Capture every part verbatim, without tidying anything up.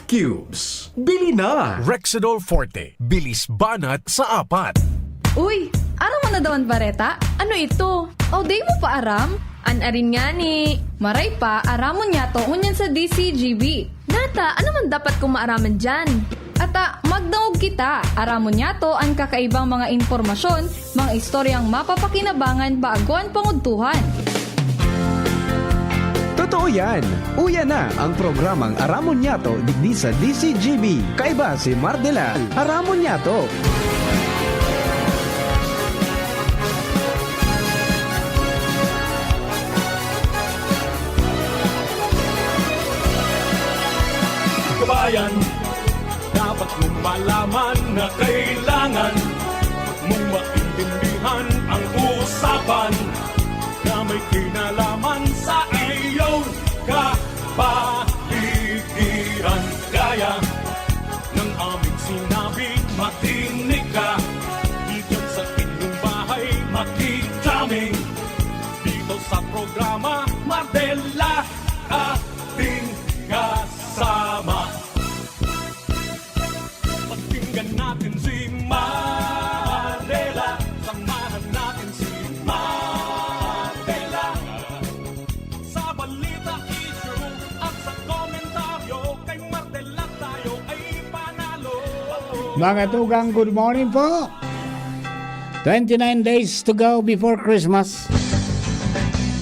Cubes. Bili na! Rexidol Forte. Bilis banat sa apat. Uy, aram mo na daw an bareta? Ano ito? O, di mo pa aram? An arin ngani. Maray pa, aramon niyato ngunyan sa D C G B. Nata, ano man dapat kong maaraman diyan? Ata, magdangog kita. Aramon niyato an kakaibang mga impormasyon, mga istoryang mapapakinabangan bago an pangudtuhan. Totoo yan! Uya na ang programang Aramon Niyato digdi sa D C G B. Kaiba si Mardelal. Aramon Niyato! Kabayan, dapat mong malaman na kailangan mong maintindihan ang usapan na may kinalaman sa iyong kapaligiran. Kaya ng aming sinabi, makinig ka. Diyan sa inyong bahay, makikaming. Dito sa programa, Mardelal, ating kasama. Pakinggan natin si Mardelal. Samahan natin si Mardelal. Sa balita, issue at sa komentaryo, kay Mardelal tayo ay panalo. Mga tugang, good morning po. Twenty-nine days to go before Christmas.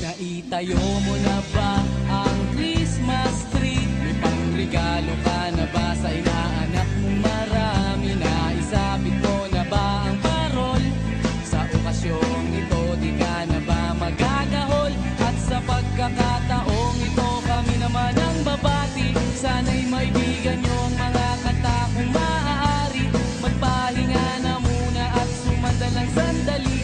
Naitayo mo na ba ang Christmas tree? May pangregalo ka na ba sa inaanak mong marami? Naisabit mo na ba ang parol? Sa okasyong ito, di ka na ba magagahol? At sa pagkakataong ito, kami naman ang babati. Sana'y maibigan niyo ang mga kanta kung maaari. Magpahinga na muna at sumandal ng sandali.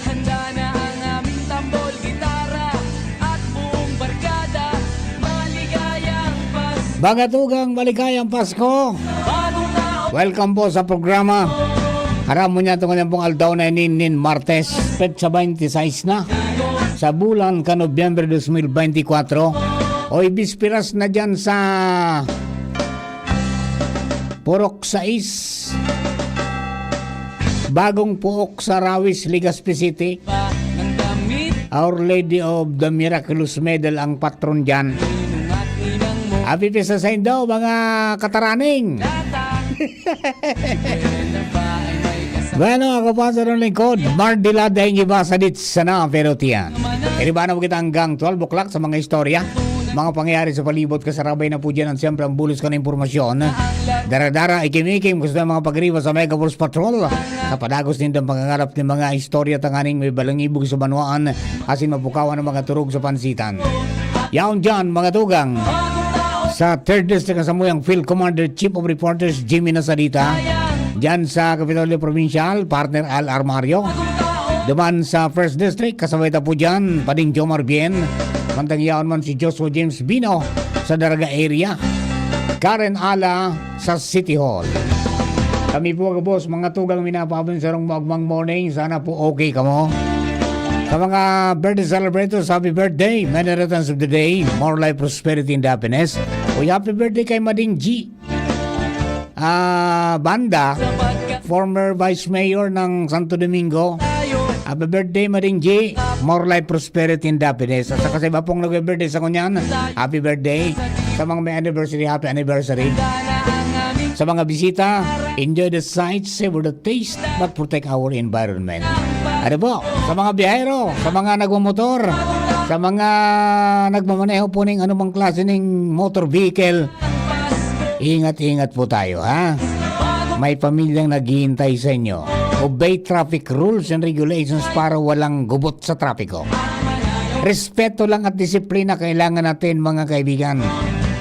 Handa na ang aming tambol, gitara, at buong barkada. Maligayang Pasko! Mga tugang, maligayang Pasko! Bagong taon! Welcome po sa programa. Aram mo niya, ito ngayon pong aldaw na ini, nin Martes, petsa twenty-six na sa bulan ka Nobyembre dos mil beintikwatro. Oy, bispiras na dyan sa Purok sais, Bagong Puok sa Rawis, Legazpi City. Our Lady of the Miraculous Medal ang patron dyan. Happy Fiesta sa indo, mga kataraning! Bueno, ako po ang sarong lingkod, Mardelal, dahil iba sa dit sana, pero tiyan. Iriba na mo kita hanggang twelve o'clock sa mga istorya, mga pangyayari sa palibot, kasarabay na po dyan ang siyempre ang bulos ka na impormasyon. Dara-dara, ikim-ikim, gusto ng mga pagriba sa Mega Force Patrol. Sa padagos nindang pangangarap ng mga istorya tanganing may balangibog sa banwaan, asin mapukawan ang mga turog sa pansitan. Yaon dyan, mga tugang. Sa third District, kasamuyang Field Commander, Chief of Reporters, Jimmy Nasalita. Dyan sa Kapitolyo Provincial, partner Al Armario. Duman sa first District, kasabay ta po dyan, Pading Jomar Bien. Mantang yaon man si Joshua James Bino sa Daraga area. Karen Ala sa City Hall. Kami po, gabos, mga tugang minapabon sa rong magmang morning. Sana po okay kamo. Sa mga birthday celebrators, happy birthday. Many returns of the day. More life, prosperity, and happiness. Uy, happy birthday kay Mading G. Ah, Banda, former vice mayor ng Santo Domingo. Happy birthday, Mading G. More life, prosperity, and happiness. At saka sa iba pong nagbe-birthday sa ngunyan, happy birthday. Sa mga may anniversary, happy anniversary. Sa mga bisita, enjoy the sights, savor the taste, but protect our environment. Ano po? Sa mga biyahero, sa mga nagmumotor, sa mga nagmamaneho po ning anumang klase ning motor vehicle, ingat-ingat po tayo, ha? May pamilyang naghihintay sa inyo. Obey traffic rules and regulations para walang gubot sa trapiko. Respeto lang at disiplina kailangan natin, mga kaibigan,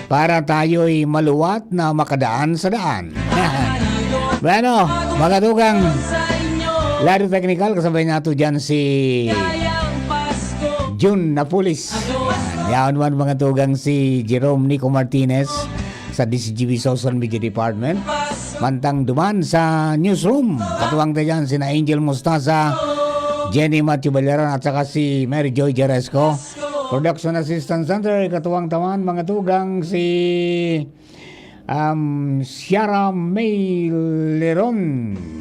para tayo'y maluwat na makadaan sa daan. Bueno, mga tugang, Lado Technical, kasabay nato dyan si Jun Napulis. Yaon man, mga tugang, si Jerome Nico Martinez sa D C G B Social Media Department. Mantang duman sa newsroom, katuwang ta dyan sina Angel Mostaza, Jenny Matthew Balaran, at saka si Mary Joy Jaresco. Production Assistant Center, katuwang ta man, mga tugang, si Um, Sierra May Leron.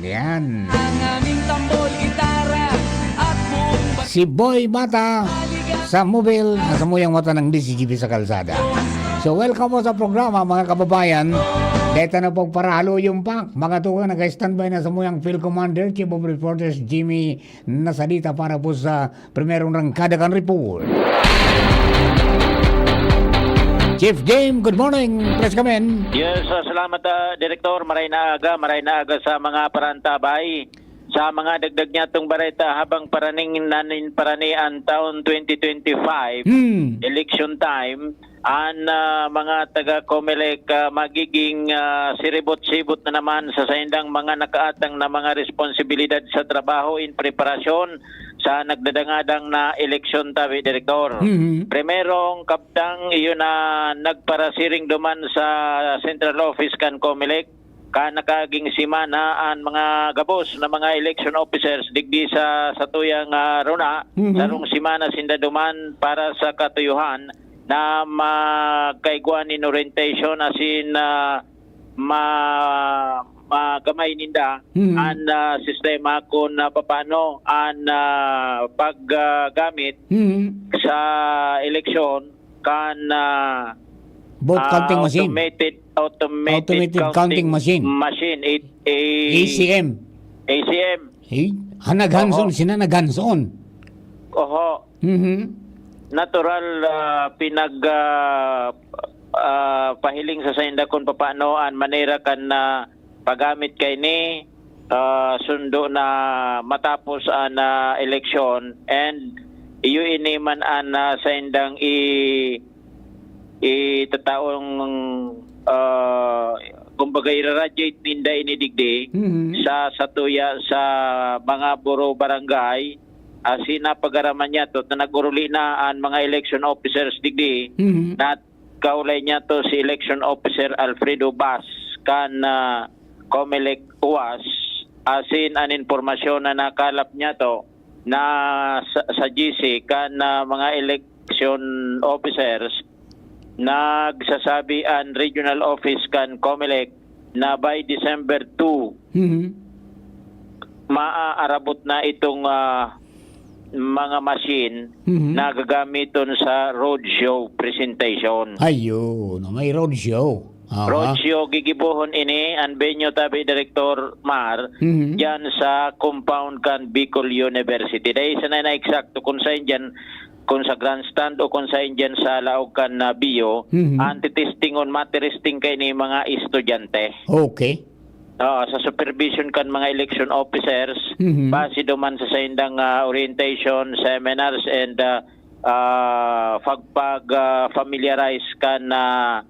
Yan. Ang aming tambol, gitara, at buong ba- Si Boy Mata sa mobile, nasa muyang mata ng D C G B sa kalsada. So, welcome po sa programa, mga kababayan. Dito na pagparahalo yung pack. Mga tugang, naka-standby na sa muyang Field Commander, Chief of Reporters, Jimmy Nasadita para po sa primerong rangkada kan report. Chief Jim, good morning. Please come in. Yes, ah, salamat, ah, Direktor. Maray na aga, maray na aga sa mga parantabay. Sa mga dagdag niyatong bareta, habang paraning nanin parani ang taon twenty twenty-five, Hmm. election time, an, ah, mga taga Comelec, ah, magiging, ah, siribot-sibot na naman sa saindang mga nakaatang na mga responsibilidad sa trabaho in preparasyon sa nagdadangadang na eleksyon, tabi, Direktor. Mhm. Primerong kabtang, iyon na nagparasiring duman sa central office kan Comelec, kan nakaaging semana an mga gabos na mga election officers digdi sa satuyang, ah, runa, Mhm. sarong semana sinda duman para sa katuyuhan na magkaigwa nin orientation asin, ah, ma-, magamay ninda Mhm. an, ah, sistema kun, ah, papaano an, ah, paggamit Mhm. sa eleksyon kan, ah, Vote ah, counting machine. automated, automated Automated counting counting machine. machine, it, A C M. A C M. Eh, hanag-hanson, Oho. sina naghanson. Oho. Mhm. Natural, ah, pinag, ah, ah, pahiling sa sainda kun papaano an manera kan, ah, paggamit kaini, ah, sundo na matapos an, ah, eleksyon, and iyo ini man an, ah, saindang i-, itataong, ah, kumbaga, iraradiate ninda ini digdi Mhm. sa satuya sa mga buro barangay, asin napagaraman niyato na nag-oruli na an mga election officers digdi Mhm. na kaulay niyato si Election Officer Alfredo Bas kan, ah, Comelec Uwas, asin an impormasyon na nakalap niyato na sa, sa G C kan, ah, mga election officers, nagsasabi an regional office kan Comelec na by December two, Mhm. maaarabot na itong, ah, mga machine Mhm. na gagamiton sa roadshow presentation. Ayun, may roadshow. Aha. Roadshow, gigibohon ini, an venue, tabi, Direktor Mar, Mhm. diyan sa compound kan Bicol University. Dai sana na eksakto kung saan diyan, kung sa grandstand o kung saan diyan sa laog kan, ah, Bio, Mhm. an titestingon, matiresting kaini mga estudyante. Okay. Oo, sa supervision kan mga election officers, Mhm. base duman sa saindang, ah, orientation, seminars, and, ah, ah, pag, pag, ah, familiarize kan, ah,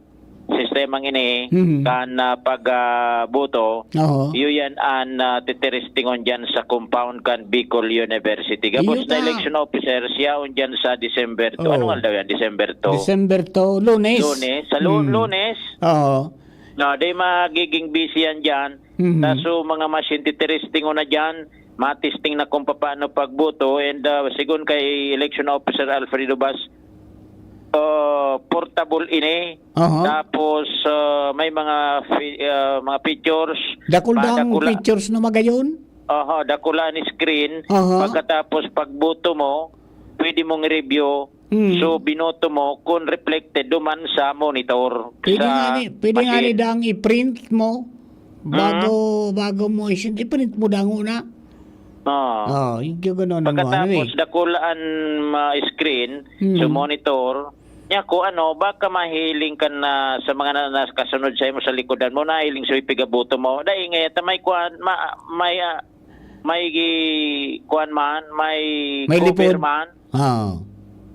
sistemang ini, Mhm. kan, ah, pag, ah, boto, Oho. iyo yan an, ah, titiristingon dyan sa compound kan Bicol University. Gabos Iyo na ta. election officers, yaon dyan sa December two. Oh. Anong aldaw yan? December two? December two, Lunes. Lunes. Sa Lu-, Hmm. Lunes, Oo. No, di magiging busy yan dyan. Mhm. Kaso mga machine titiristingon na dyan, matisting na kung papaano pagboto, and, ah, sigon kay Election Officer Alfredo Bas, ah, portable ini. Aha. Tapos, ah, may mga fi-, ah, mga pictures. Dakul daang Madakula. pictures na magayon? Aha, dakula ni screen. Aha. Pagkatapos pagboto mo, pwede mong review. Mm. So, binoto mo kung reflected duman sa monitor, Pwede sa nga ni, pwede nga ni machine. dang i-print mo bago, Mm. bago mo i-send. I-print mo dango na. Oo. Oh, yung gano'n ang ano Pagkatapos, eh. dakul an, ah, screen, Mm. so monitor. Nya, kung ano, baka mahiling ka na sa mga na, nakasunod sa imo sa likodan mo, nahiling sa ipigaboto mo. Dahil nga, ta may kuan, ma-, may, ah, may gi-, kuan man, may May cover lipod. man. Oo.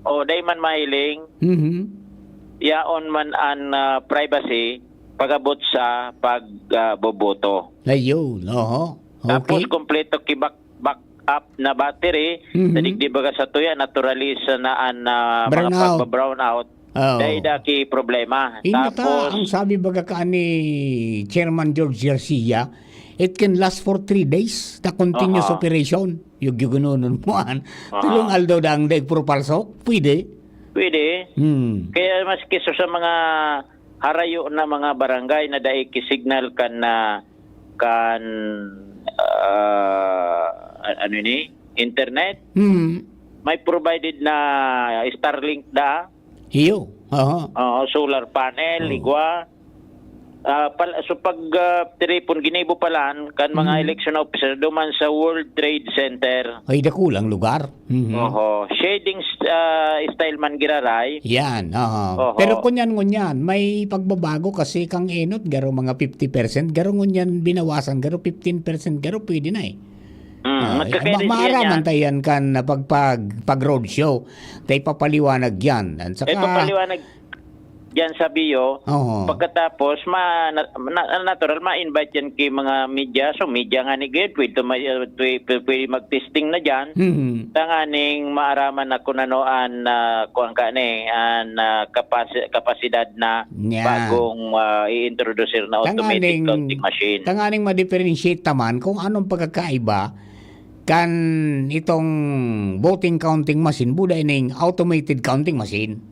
O, dai man mahiling. Mhm. Yaon man an, ah, privacy, pag-abot sa pag, ah, boboto. Ayun, oho. Tapos, Okay. kompleto ki back, back up na battery, Mhm. sa digdi baga sa tuya, naturaliza na an, ah, mga Brownout. pagba-brownout. Oo. Dai da ki problema. Inyo ta, Tapos ang sabi baga ka ni Chairman George Garcia, it can last for three days, the continuous Aha. operation. Yung gigununun mo, an. Aha. Tulong aldaw dang daig puro palso? Pwede. Pwede. Hmm. Kaya maski sa, sa mga harayo na mga barangay na dai ki-signal kan, ah, kan, ah, a-, ano ini? Internet. Hmm. May provided na Starlink da. Iyo. Aha. Oo, solar panel, Hmm. igwa. Ah, pal-, so pag, ah, tiripon, ginibo palan kan mga Hmm. election officer duman sa World Trade Center. Ay, dakulang lugar. Mhm. Oho. Shading s-, ah, style man giraray. Yan, oho. Oho. Pero kunyan ngunyan, may pagbabago kasi kang enot, garo mga fifty percent, garo ngunyan binawasan, garo fifteen percent, garo pwede na eh. Mm, Ah, magkakairisihan ma-, maaraman yan. Tayo yan kan, ah, pag, pag, pag roadshow. Tayo papaliwanag yan. At saka Tayo papaliwanag yan sa Bio. Oho. Pagkatapos, ma-, na-, na-, natural, ma-invite yan kay mga media. So, media nga ni Ged, pwede, ma-, pwede, pwede mag-testing na dyan. Mhm. Tanganing maaraman na kung ano an, ah, kuwan ka ni, an, ah, kapasi-, kapasidad na Yan. Bagong, ah, i-introduce na automatic Tanganing, counting machine. Tanganing ma-differentiate ta man kung anong pagkakaiba kan itong voting counting machine, buda ining automated counting machine.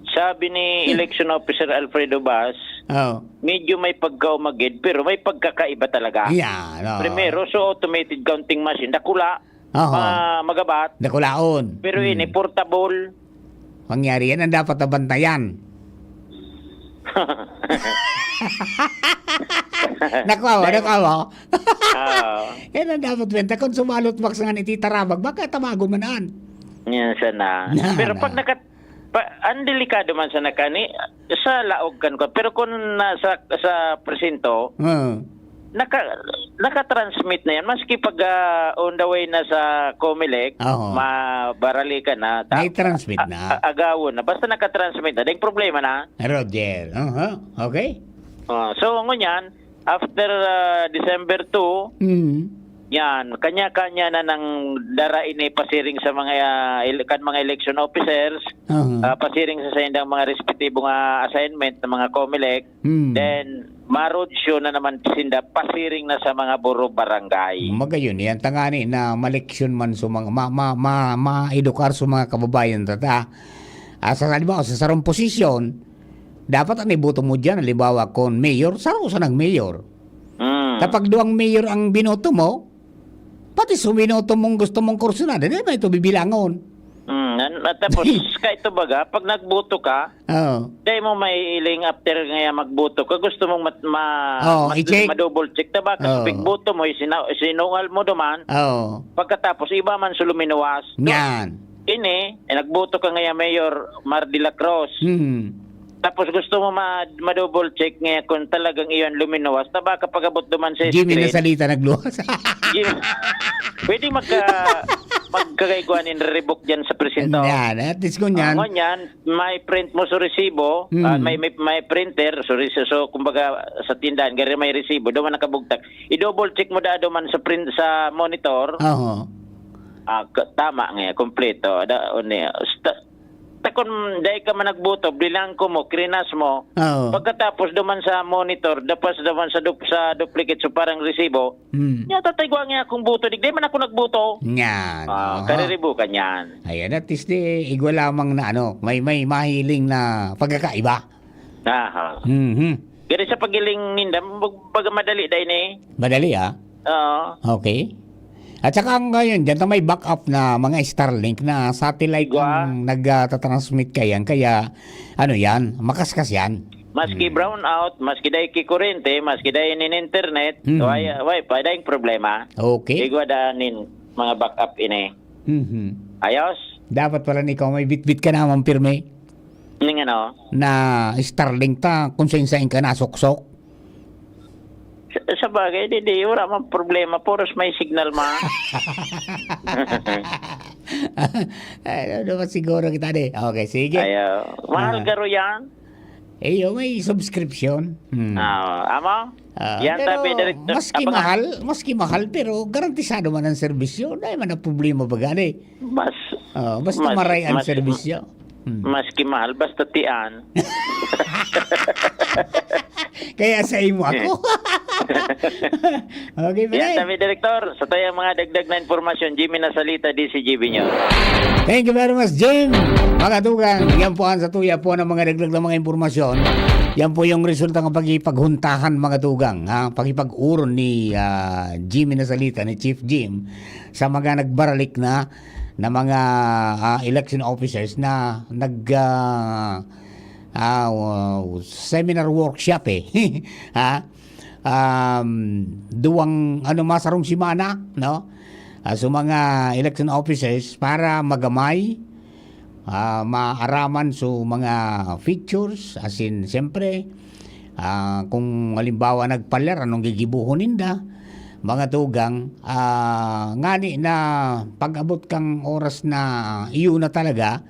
Sabi ni Hmm. Election Officer Alfredo Bas, Oh. medyo may pagkaumagid, pero may pagkakaiba talaga. Yan, oh. Primero, so automated counting machine, dakula, Aha. ma-, magabat. Dakulaon. Pero Hmm. ini, portable. Pangyari yan ang dapat nabantayan. Nakuha mo, Dahil nakuha mo? Oo. Yan ang dapat benta. Kung sumalot, Max, nga ni Tita Rabag, baka tabagon man an. Yan, sana. Na, Pero na. pag naka-, pa, ang delikado man sa nakani, sa laog kan ko. Pero kung nasa, sa presinto, Oo. naka-, naka-transmit na yan. Maski pag, ah, on the way na sa Comelec, Oho. mabarali ka na. Ta-, May transmit a-, na. a-, agawon na. Basta naka-transmit na. Dahil problema na. Roger. Aha. Okay. Oh, so, ngunyan, after, ah, December two, Mm. yan, kanya-kanya na nang dara ini pasiring sa mga, ah, ele-, kan mga election officers, Aha. ah, pasiring sa saindang mga respetibo nga assignment ng mga Comelec, Mm. then, ma-roadshow na naman sinda pasiring na sa mga buro barangay. Magayon, yan tangani na maleksyon man sa mga, ma-, ma-, ma-, maedukar sa mga kababayan tata. Ah, sa, halimbawa, sa sarong posisyon, dapat ang iboto mo dyan, halimbawa, kung mayor, saro sanang mayor. Mm. Kapag duwang mayor ang binoto mo, pati sa binoto mong gusto mong kursunada, di ba ito bibilangon? Mm, an-, at tapos, kahit ito baga, pag nagboto ka, Oo. dahil mo may iling after nga magboto ka, gusto mong mat-, ma-, Oo, mat-, i-check. ma-double check, ta ba? Kasi Oo. pag boto mo, isina-, sinungal mo duman, Oo. pagkatapos, iba man sa luminuwas. So, Yan. ini, eh, nagboto ka ngayon, Mayor Mar de la Cruz. Hmm. Tapos gusto mo ma-, ma-double check ngayon kung talagang iyon luminuwas, ta ba kapag abot duman sa Jimmy screen, na salita nagluwas. Jimmy, pwede magka-, magkakaigwa nin revoke dyan sa presinto. Yan, at least kung Ah, yan. ngunyan, may print mo sa resibo, Hmm. ah, may, may, may printer, so, resi-, so, kumbaga, sa tindahan, gari may resibo, duman nakabugtak. I-double check mo da duman sa print, sa monitor. Oho. Ah, ka-, tama nga, kompleto. Da, o niya, sta-, ta kun dai ka man nagboto, bilanggo mo, krinas mo. Oo. Pagkatapos duman sa monitor, dapas duman sa dup-, sa duplicate, so parang resibo, Hmm. nya tataygwa nga akong boto, di, di man ako nagboto. Yan, Ah, aha. kariribo ka niyan. Ayan, at least, di, igwa lamang na ano, may, may mahiling na pagkakaiba. Aha. Mhm. Gani sa pagiling ninda, mag-, baga madali dai ni. Madali, ah. Oo. Okay. At saka ang ngayon, dyan na may backup na mga Starlink na satellite Igwa. ang nag, ah, tatransmit kayan. Kaya, ano yan, makaskas yan. Maski Hmm. brown out, maski dai ki kurente, maski dai nin internet, Hmm. way, way pa, daing problema. Okay. Igwa daan nin mga backup ini. Mhm. Ayos? Dapat pala ni ikaw may bitbit ka naman, pirmi. Ning ano? Na Starlink ta, kung sain-sain ka nasuksok. Sa, sa bagay, di, di, wala mang problema. Puros may signal, ma. Ay, ano naman siguro kita, di? Okay, sige. Ayaw. Mahal Ah. garo yan? Eh, yung may subscription. Hmm. Ah, amo? Ah, Yan, pero tabi, direct-, maski abang- mahal, maski mahal, pero garantisado man ang serbisyo. Dahil man ang problema ba gani? Mas, Ah, basta mas, maray ang mas, serbisyo. Hmm. maski mahal, basta tian. Kaya sa imo ako. Okay, Yan, pre. tabi, Direktor. Sa tayong mga dagdag na impormasyon, Jimmy Nasalita, D C G B News. Thank you very much, Jim. Mga tugang, yan po ang sa tuya po ng mga dagdag na mga impormasyon. Yan po yung resulta ng pakipaghuntahan, mga tugang, ha? Pakipag-uron ni, ah, Jimmy na salita, ni Chief Jim, sa mga nagbaralik na, na mga, ah, election officers na nag, ah, ah, wow, seminar workshop, eh. Ha? Um, duwang, ano, masarong semana, no? Ah, so mga election officers para magamay, ah, maaraman so mga features, as in, siyempre, ah, kung halimbawa nagpalyar, anong gigibuhon ninda, mga tugang, ah, ngani na pag-abot kang oras na iyo na talaga,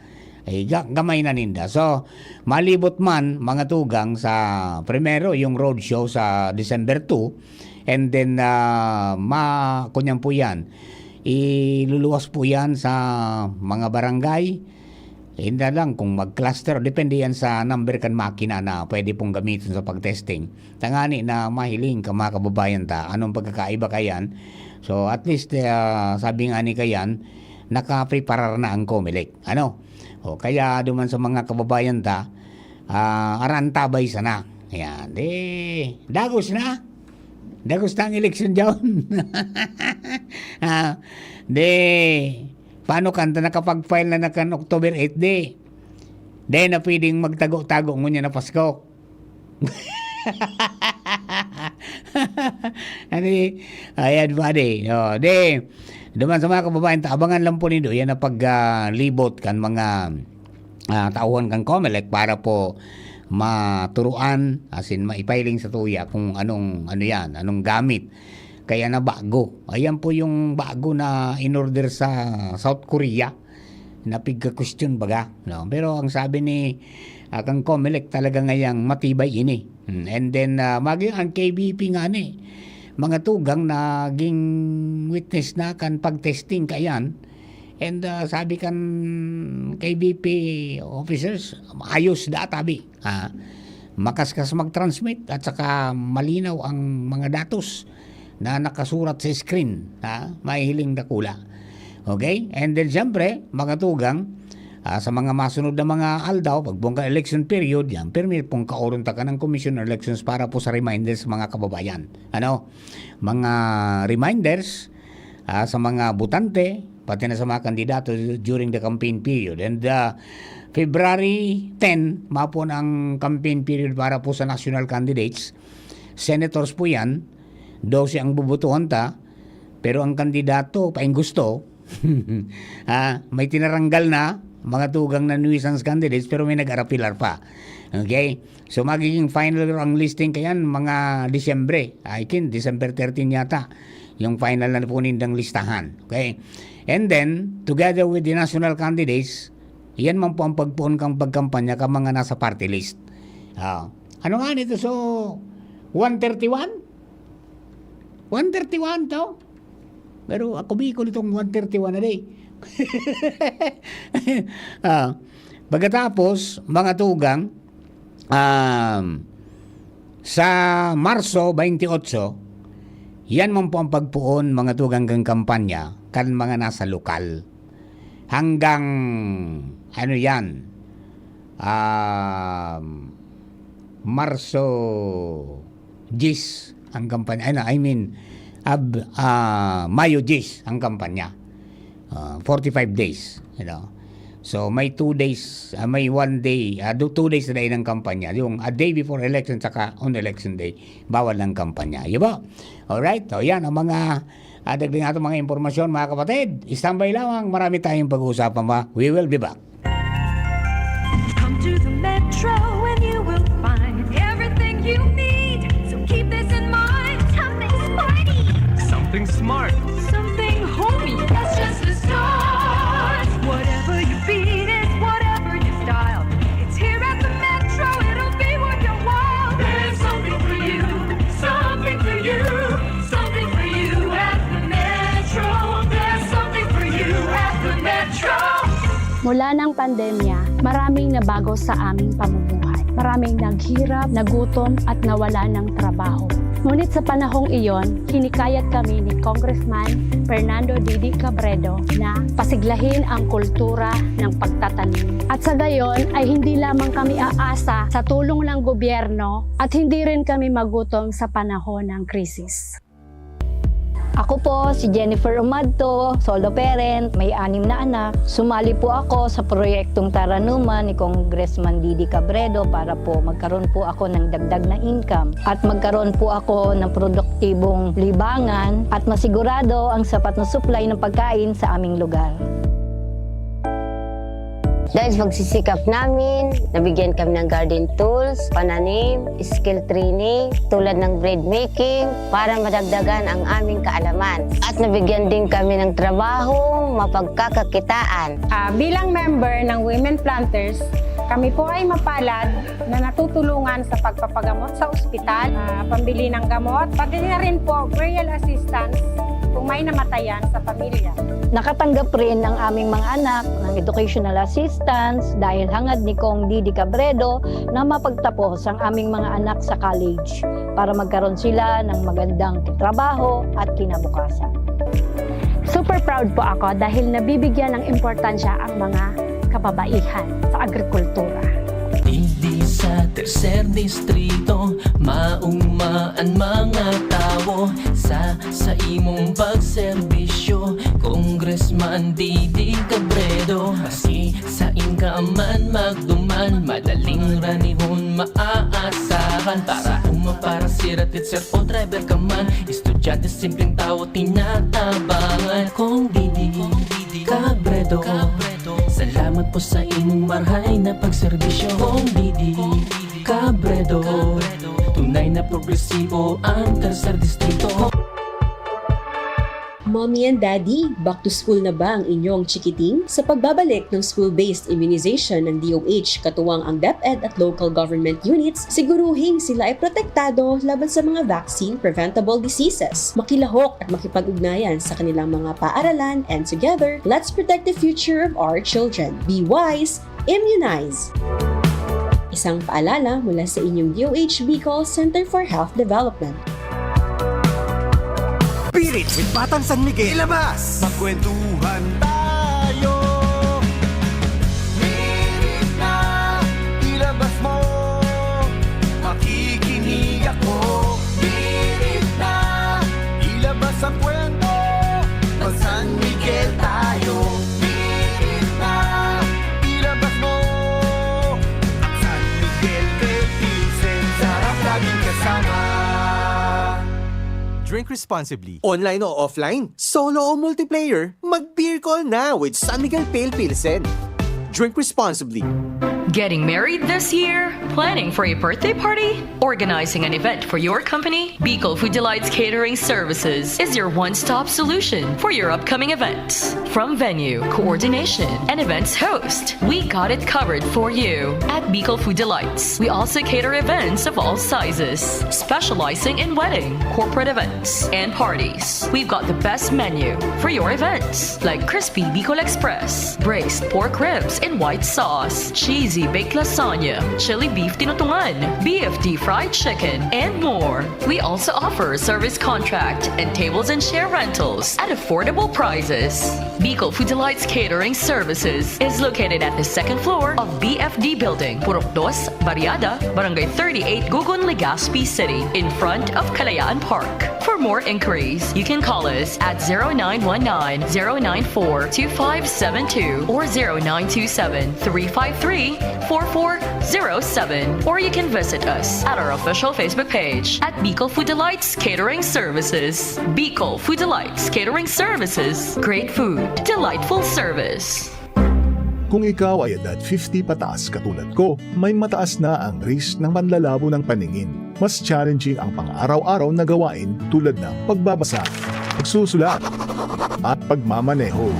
ay ga-, gamay na ninda. So, malibot man, mga tugang, sa primero, yung roadshow sa December two, and then, ah, ma-, kunyan po yan, iluluwas po yan sa mga barangay. Hindi lang kung mag-cluster, depende yan sa number kan makina na pwede pong gamitin sa pag-testing. Tangani na mahiling ka, mga kababayan ta, anong pagkakaiba kayan? So, at least, ah, sabi nga ni kayan, nakapreparar na ang Comelec. Ano? O, kaya duman sa mga kababayan ta, ah, arantabay sana. Ayan. Di, dagos na. Dagos na ang eleksyon dyan. Ah, di, paano kan ta nakapag-file na na kan October eight, di? Di na pwedeng magtago-tago ngunyan na Pasko. Ani, ayan, buddy. O, di, duman sa mga kababayan ta, abangan lang po nindo yan na pag, ah, libot kan mga, ah, tauhan kan Comelec para po maturuan, as in, maipahiling sa tuya kung anong, ano yan, anong gamit. Kaya na bago. Ayan po yung bago na in-order sa South Korea. Napigka-question baga, no? Pero ang sabi ni, ah, kang Comelec, talaga ngayang matibay ini. Hmm, and then, ah, maging ang K B P nga ni, mga tugang, naging witness na kan pag-testing kayan. And, ah, sabi kan K B P officers, ayos da, tabi. Ah, makaskas mag-transmit at saka malinaw ang mga datos na nakasurat sa screen, ha? Mahihiling dakula. Okay? And then, siyempre, mga tugang, ah, sa mga masunod na mga aldaw, pag bongga election period, yan, pirmi pong kaoron ta ka ng Commission on Elections para po sa reminders sa mga kababayan. Ano? Mga reminders, ah, sa mga botante, pati na sa mga kandidato during the campaign period. And, ah, February ten, mapon ang campaign period para po sa national candidates. Senators po yan, dose ang bubotohan ta, pero ang kandidato, paing gusto, ah, may tinaranggal na, mga tugang na nuisance candidates, pero may nag-arapilar pa. Okay? So, magiging final ang listing kayan, mga Disyembre. I think, December thirteen yata, yung final na po nindang listahan. Okay? And then, together with the national candidates, yan man po ang pagpoon kang pagkampanya ka mga nasa party list. Ah, ano nga nito? So, one thirty-one? One thirty-one to? Pero ako, Bicol, itong one thirty-one na day. Ah, pagkatapos, mga tugang, um, sa Marso twenty-eight, yan man po ang pagpoon, mga tugang, kan kampanya kan mga nasa lokal. Hanggang, ano yan, um, Marso diyes ang kampanya. Ay, na, I mean, ab-, ah, Mayo diyes ang kampanya. Ah, forty-five days, you know. So, may two days, ah, may one day, ah, do-, two days na dahil ng kampanya. Yung a day before election, saka on election day, bawal ng kampanya. Yun ba? Alright? So, yan ang mga, ah, dagdag natin mga impormasyon, mga kapatid. Standby lamang, marami tayong pag-uusapan pa. We will be back. Come to the Metro and you will find everything you need. So keep this in mind. Something sporty. Something smart. Something homey. That's just the start. Whatever your beat is, whatever your style. It's here at the Metro. It'll be worth your while. There's something for you. Something for you. Something for you at the Metro. There's something for you at the Metro. Mula ng pandemya, maraming nabago sa aming pamumuhay. Maraming naghirap, nagutom at nawalan ng trabaho. Ngunit sa panahong iyon, hinikayat kami ni Congressman Fernando Didi Cabredo na pasiglahin ang kultura ng pagtatanim. At sa gayon ay hindi lamang kami aasa sa tulong ng gobyerno at hindi rin kami magutom sa panahon ng krisis. Ako po si Jennifer Umadto, solo parent, may anim na anak. Sumali po ako sa proyektong Taranuman ni Congressman Didi Cabredo para po magkaroon po ako ng dagdag na income at magkaroon po ako ng produktibong libangan at masigurado ang sapat na supply ng pagkain sa aming lugar. Dahil sa pagsisikap namin, nabigyan kami ng garden tools, pananim, skill training tulad ng bread making para madagdagan ang aming kaalaman. At nabigyan din kami ng trabahong mapagkakakitaan. Ah, bilang member ng Women Planters, kami po ay mapalad na natutulungan sa pagpapagamot sa ospital, ah, pambili ng gamot, pati na rin po burial assistance kung may namatayan sa pamilya. Nakatanggap rin ang aming mga anak ng educational assistance dahil hangad ni Cong Didi Cabredo na mapagtapos ang aming mga anak sa college para magkaroon sila ng magandang trabaho at kinabukasan. Super proud po ako dahil nabibigyan ng importansya ang mga kababaihan sa agrikultura. Digdi sa tercer distrito, mauma an mga tawo sa sa imong pagserbisyo, Congressman Didi Cabredo. Maski sain ka man magduman, madaling ranihon maaasahan. Para uma, para sira, teacher o driver ka man, estudyante, simpleng tawo, tinatabangan. Cong Didi Cabredo, salamat po sa imong marhay na pagserbisyo. Cong Didi Cabredo, tunay na progresibo ang tercer distrito. Mommy and Daddy, back to school na ba ang inyong chikiting? Sa pagbabalik ng school-based immunization ng D O H katuwang ang DepEd at local government units, siguruhing sila ay protektado laban sa mga vaccine-preventable diseases. Makilahok at makipag-ugnayan sa kanilang mga paaralan, and together, let's protect the future of our children. Be wise, immunize! Isang paalala mula sa inyong D O H Bicol Center for Health Development. Pilit with Batang San Miguel. Ilabas! Magkwentuhan tayo. Pilit na ilabas mo. Makikinig ako. Pilit na ilabas ang kwento. Mag San Miguel tayo. Pilit na ilabas mo. San Miguel Philippines, sarap laging kasama. Drink responsibly. Online o offline, solo o multiplayer, mag-beer call na with San Miguel Pale Pilsen. Drink responsibly. Getting married this year? Planning for a birthday party? Organizing an event for your company? Bicol Food Delights Catering Services is your one-stop solution for your upcoming events. From venue, coordination, and events host, we got it covered for you. At Bicol Food Delights, we also cater events of all sizes, specializing in wedding, corporate events, and parties. We've got the best menu for your events, like crispy Bicol Express, braised pork ribs in white sauce, cheesy baked lasagna, chili beef tinutungan, B F D fried chicken, and more. We also offer service contract and tables and chair rentals at affordable prices. Bicol Food Delights Catering Services is located at the second floor of B F D Building, Purok Dos, Barriada, Barangay thirty-eight, Gugun, Legazpi City, in front of Kalayaan Park. For more inquiries, you can call us at zero nine one nine, zero nine four, two five seven two or zero nine two seven, three five three, four four zero seven, or you can visit us at our official Facebook page at Bicol Food Delights Catering Services. Bicol Food Delights Catering Services. Great food, delightful service. Kung ikaw ay edad fifty pataas katulad ko, may mataas na ang risk ng panlalabo ng paningin. Mas challenging ang pang-araw-araw na gawain tulad ng pagbabasa, pagsusulat, at pagmamaneho.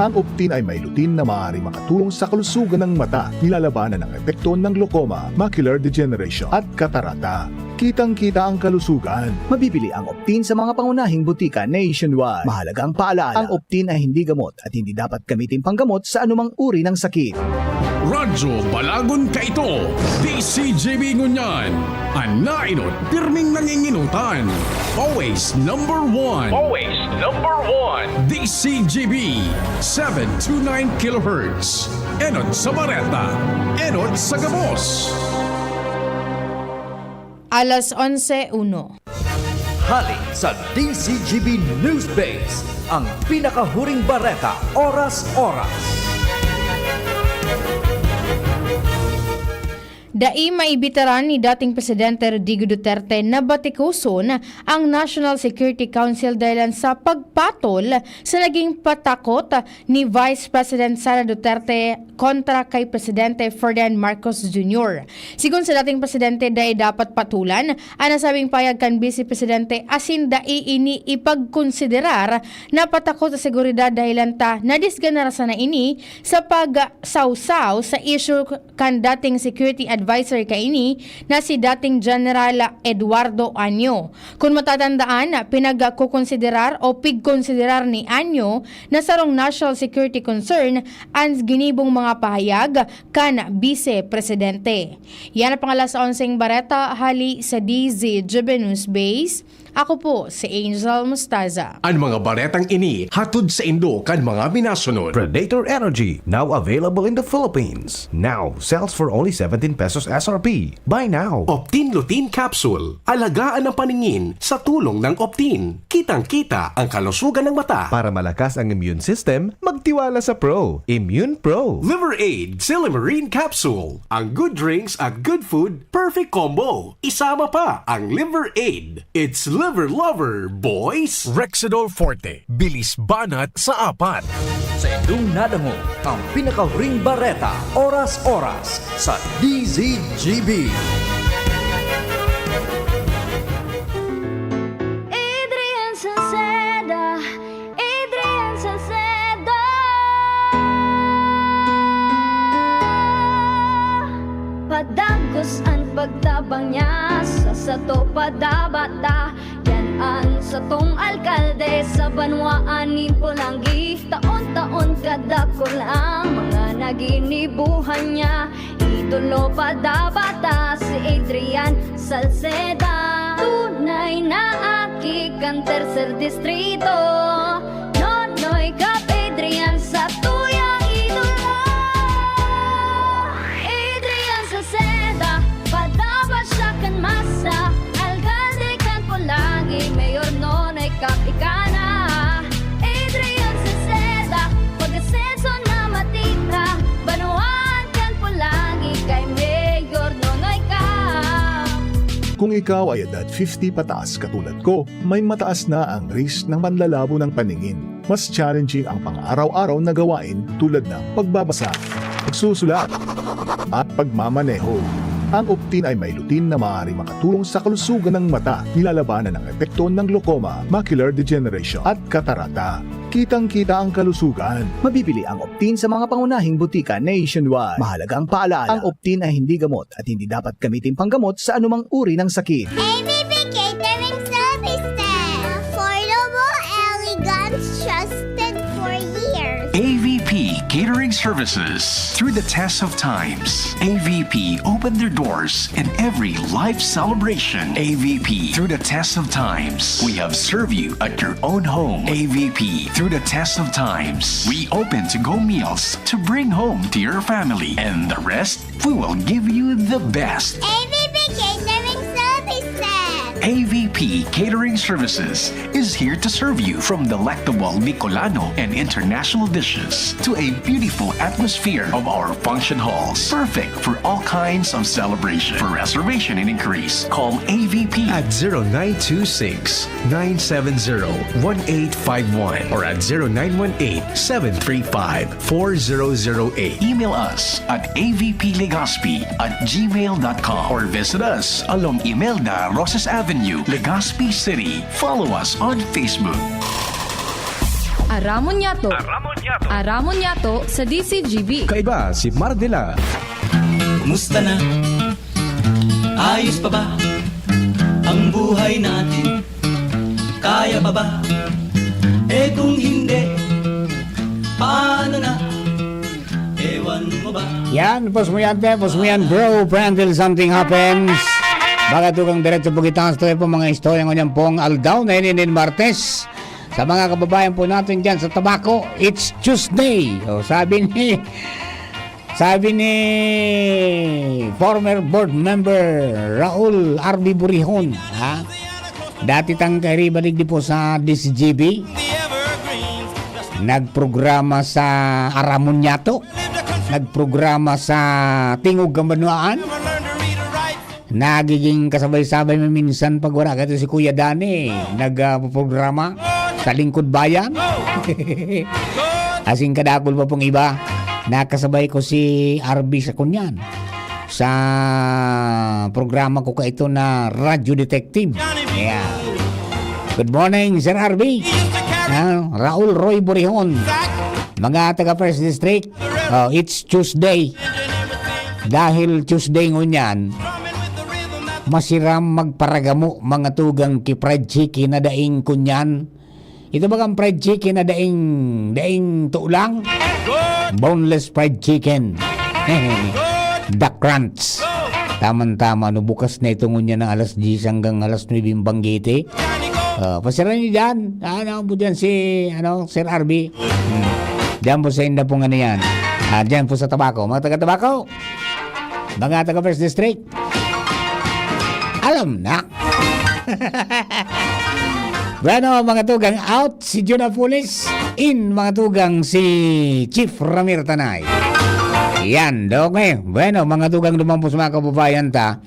Ang Optin ay may lutein na maaaring makatulong sa kalusugan ng mata, nilalabanan ang epekto ng glaucoma, macular degeneration, at katarata. Kitang-kita ang kalusugan. Mabibili ang Optin sa mga pangunahing butika nationwide. Mahalagang paalala, ang Optin ay hindi gamot at hindi dapat gamitin panggamot sa anumang uri ng sakit. Radyo Balagon kaito, D C G B ngunyan. An naenot, pirming nanginginutan. Always number one. Always number one. D C G B, seven two nine kilohertz. Enot sa bareta, enot sa gabos. Alas onse uno. Hali sa D C G B News Base, ang pinakahuring bareta, oras-oras. Dai maibitaran ni dating Presidente Rodrigo Duterte na batikoson ang National Security Council dahilan sa pagpatol sa naging patakot ni Vice President Sara Duterte kontra kay Presidente Ferdinand Marcos Junior. Sigon sa dating presidente, dai dapat patulan an nasabing pahayag kan Bise Presidente asin dai ini ipagkonsiderar na patakot sa seguridad dahilan ta nadisganara sana ini sa pagsawsaw sa isyu kan dating security adviser kaini na si dating General Eduardo Año. Kun matatandaan, pinagkokonsiderar o pigkonsiderar ni Año na sarong national security concern an ginibong mga pahayag kan Bise Presidente. Yan ang pang alas onseng bareta hali sa D Z G B News Base. Ako po si Angel Mostaza. An mga baretang ini hatod saindo kan mga minasunod. Predator Energy, now available in the Philippines. Now, sells for only seventeen pesos S R P. Buy now. Optin Lutein Capsule. Alagaan ang paningin sa tulong ng Optin. Kitang-kita ang kalusugan ng mata. Para malakas ang immune system, magtiwala sa Pro. Immune Pro. Liver Aid Silymarin Capsule. Ang good drinks at good food, perfect combo. Isama pa ang Liver Aid. It's Liver Lover, boys! Rexidol Forte, bilis banat sa apat. Sa indong nadangog, ang pinakahuring bareta, oras-oras, sa D Z G B. Adrian Salceda, Adrian Salceda. Padagos an pagtabang niya, sa sato padabata. Yan an satong alkalde sa banwaan nin Polangui. Taon-taon kadakul ang mga naginibuhan niya. Idolo padabata si Adrian Salceda. Tunay na aki kan tercer distrito. Nonoy Cap Adrian sa tuyang idolo. Adrian Salceda, padaba siya kan masa. Alkalde kan Polangui, Mayor Nonoy Cap ika na. Adrian Salceda, pag-asenso na matira. Banwaan kan Polangui kay Mayor Nonoy Cap. Kung ikaw ay edad fifty pataas katulad ko, may mataas na ang risk ng panlalabo ng paningin. Mas challenging ang pang-araw-araw na gawain tulad ng pagbabasa, pagsusulat, at pagmamaneho. Ang Optin ay may lutein na maaaring makatulong sa kalusugan ng mata, nilalabanan ang epekto ng glaucoma, macular degeneration, at katarata. Kitang-kita ang kalusugan. Mabibili ang Optin sa mga pangunahing butika nationwide. Mahalagang paalala, ang Optin ay hindi gamot at hindi dapat gamitin panggamot sa anumang uri ng sakit. A V P Catering Services. Affordable, elegant, trusted for years. A V P Catering Services. Through the test of times, A V P opened their doors in every life celebration. A V P, through the test of times, we have served you at your own home. A V P, through the test of times, we open to-go meals to bring home to your family. And the rest, we will give you the best. A V P Catering Services. A V P Catering Services is here to serve you, from delectable Bicolano and international dishes to a beautiful atmosphere of our function halls, perfect for all kinds of celebration. For reservation and inquiries, call A V P at zero nine two six, nine seven zero, one eight five one or at zero nine one eight, seven three five, four zero zero eight. Email us at A V P Legazpi at gmail dot com or visit us along Imelda Rosas Avenue, Legazpi City. Follow us on Facebook. Aramon Yato. Aramon Yato. Aramon Yato sa D C G B. Kaiba si Mardela. Kumusta na? Ayos pa ba ang buhay natin? Kaya pa ba? Eh, kung hindi, paano na? Ewan mo ba? Yan, pos mo yan, te, pos mo yan, bro, friend, till something happens. Baga tugang diretso po kita, story po, mga istorya ngunyan pong aldaw na ini, nin Martes. Sa mga kababayan po natin dyan sa Tabaco, it's Tuesday. O, sabi ni, sabi ni former board member Raul R B Burihon, ha? Dati tang kairiba digdi po sa D C G B. Nagprograma sa Aramonyato. Nagprograma sa Tingog Kabanwaan. Nagiging kasabay-sabay mi minsan pag wala kato si Kuya Dani, nag, ah, programa sa Lingkod Bayan. Asin kadakul pa pong iba, nakasabay ko si R B sa kunyan. Sa programa ko kaito na Radyo Detective. Yeah. Good morning, Sir R B. Ah, Raul Roy Burihon. Mga taga First District, oh, it's Tuesday. Dahil Tuesday ngunyan, masiram magparagamo mga tugang ki fried chicken na daing kunyan. Ito bagang fried chicken na daing, daing tulang? Boneless fried chicken. The Crunch. Taman-tama, no, bukas na ito ngunyan na alas diyes hanggang alas nuebe yung banggiti. Ah, pasira niyo dyan. Ano po dyan si, ano, Sir R B? Hmm. Dyan po sa inda pong ano yan. Ah, dyan po sa Tabaco. Mga taga Tabaco, mga taga First District, alam na. Bueno, mga tugang, out si Juna Pulis, in, mga tugang, si Chief Ramir Tanay. Yan, okay. Bueno, mga tugang, duman po sa mga kababayan ta.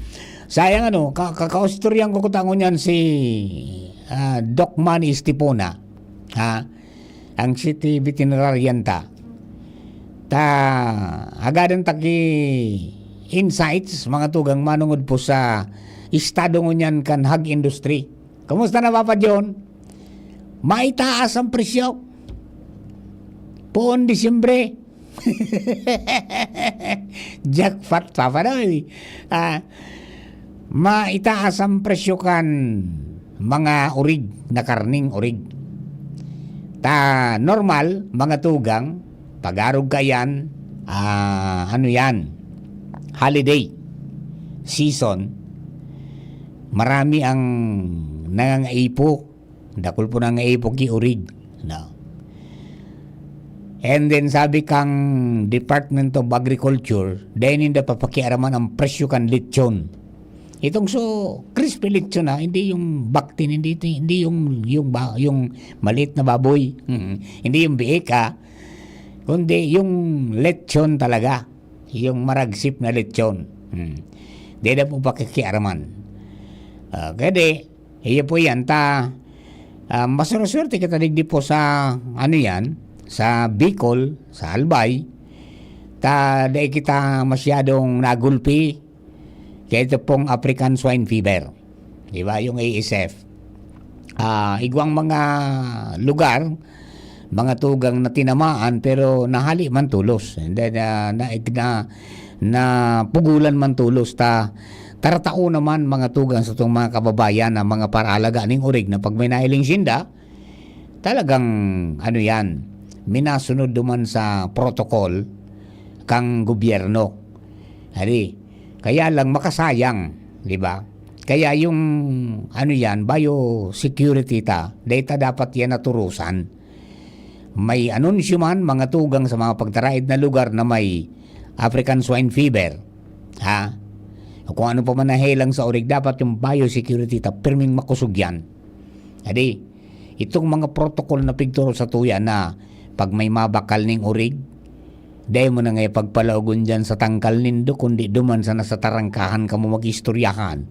Sayang ano, ka kakaustoryan ko kutangon yan si, ah, Doc Manny Estipona. Ha? Ang city veterinarian ta. Ta, hagadan ta ki insights, mga tugang, manungod po sa estado ngunyan kan hog industry. Kumusta na, Papa John? Maitaas ang presyo. Poon Disyembre. Jackpot, Papa Noy. Ah, maitaas ang presyo kan mga urig na karning urig. Ta normal, mga tugang, pag-arog ka yan, ah, ano yan, holiday season, marami ang nangangaipo. Dakul po nangangaipo ki urig. No? And then sabi kang Department of Agriculture, dahil ninda papakiaraman ang presyo kan lechon. Itong so, crispy lechon, ha, hindi yung baktin, hindi, hindi yung, yung, ba, yung maliit na baboy. Mm. Hindi yung biik, ha, kundi yung lechon talaga. Yung maragsip na lechon. Mm. Di na po pakikiaraman. Ah, kaya di, iyo po yan. Ta, ah, maswerte kita digdi po sa, ano yan, sa Bicol, sa Albay. Ta, di kita masyadong nagulpi kaya ito pong African Swine Fever. Di ba? Yung A S F. Ah, igwang mga lugar, mga tugang na tinamaan, pero nahali man tolos. And then, ah, na, na, napugulan man tolos. Ta, taratao naman, mga tugang, sa itong mga kababayan na mga paraalaga ning urig na pag may nailing sinda, talagang, ano yan, minasunod duman sa protocol kang gobyerno. Hali, kaya lang makasayang, di ba? Kaya yung, ano yan, biosecurity ta, data dapat yan naturusan. May anunsyo man, mga tugang sa mga pagtaraid na lugar na may African Swine Fever, ha? O kung ano pa man nahelang sa urig, dapat yung biosecurity ta, pirming makusog yan. Adi, itong mga protocol na pigturo sa tuya na pag may mabakal ning urig, dai mo na nga ipagpalaogon dyan sa tangkal nindo, kundi duman sana sa tarangkahan kamo mag-istoryahan.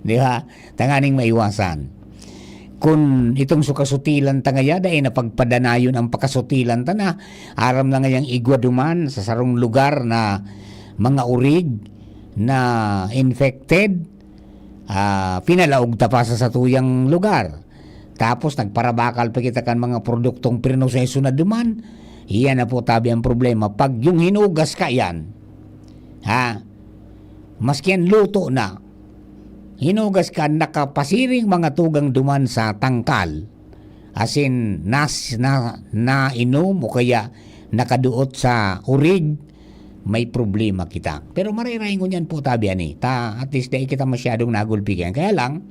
Di ba? Tanganing maiwasan. Kun itong sukasutilan ta ngaya, dai na pagpadanayon ang pakasutilan ta na. Aram na ngayang igwa duman sa sarong lugar na mga urig na infected, ah, pinalaog ta pa sa satuyang lugar. Tapos nagparabakal pa kita kan mga produktong prinoseso na duman. Iyan na po tabi ang problema. Pag yung hinugas ka yan, ha, maski ang luto na, hinugas ka, nakapasiring mga tugang duman sa tangkal, asin nas-, na, nainom o kaya nakaduot sa urig, may problema kita. Pero marhay-rahay ngunyan po, tabi ani, ta at least dai kita masyadong nagulpi kaiyan. Kaya lang,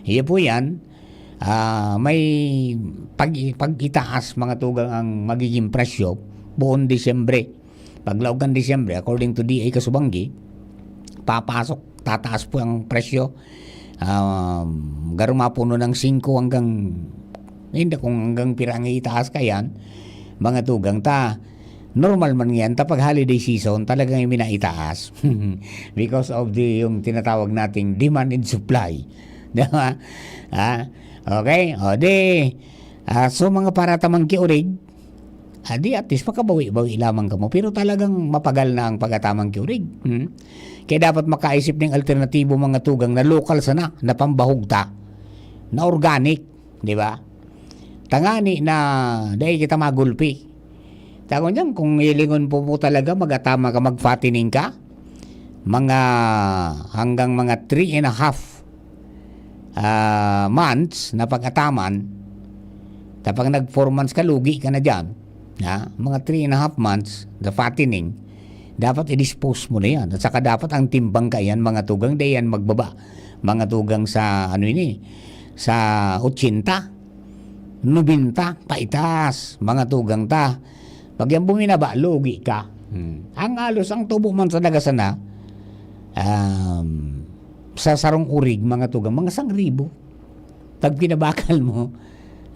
iyo po yan, ah, may pag-, pag-itaas, mga tugang, ang magiging presyo buong Disyembre. Paglaog kan Disyembre, according to D A Kasubanggi, papasok, tataas po ang presyo. Um, garo mapuno ng singko hanggang, hindi, kung hanggang pira ang itaas kaiyan, mga tugang, ta normal man yan, ta pag holiday season, talagang minaitaas. Because of the, yung tinatawag nating demand and supply. Di ba? Ah, okay? O di, ah, so mga para ta man ki orig, ah, di at least makabawi-bawi lamang kamo. Pero talagang mapagal na ang pag-ataman ki orig. Hmm? Kaya dapat makaisip ng alternatibo, mga tugang, na lokal sana, na pambahog ta, na organic, di ba? Tangani na dai kita magulpi. Tangon diyan, kung hilingon po po talaga, mag-atama ka, mag-fattening ka, mga, hanggang mga three and a half, ah, months na pag-ataman, kapag nag four months ka, lugi ka na diyan. Ha? Mga three and a half months, the fattening, dapat i-dispose mo na yan. At saka dapat ang timbang kaiyan, mga tugang, dai yan magbaba. Mga tugang, sa, ano ini, sa ochenta, nobenta, paitaas, mga tugang ta. Pag yan buminaba, lugi ka. Hmm. Ang halos, ang tubo man talaga sana, um, sa sarong orig, mga tugang, mga sangribo. Pag pinabakal mo,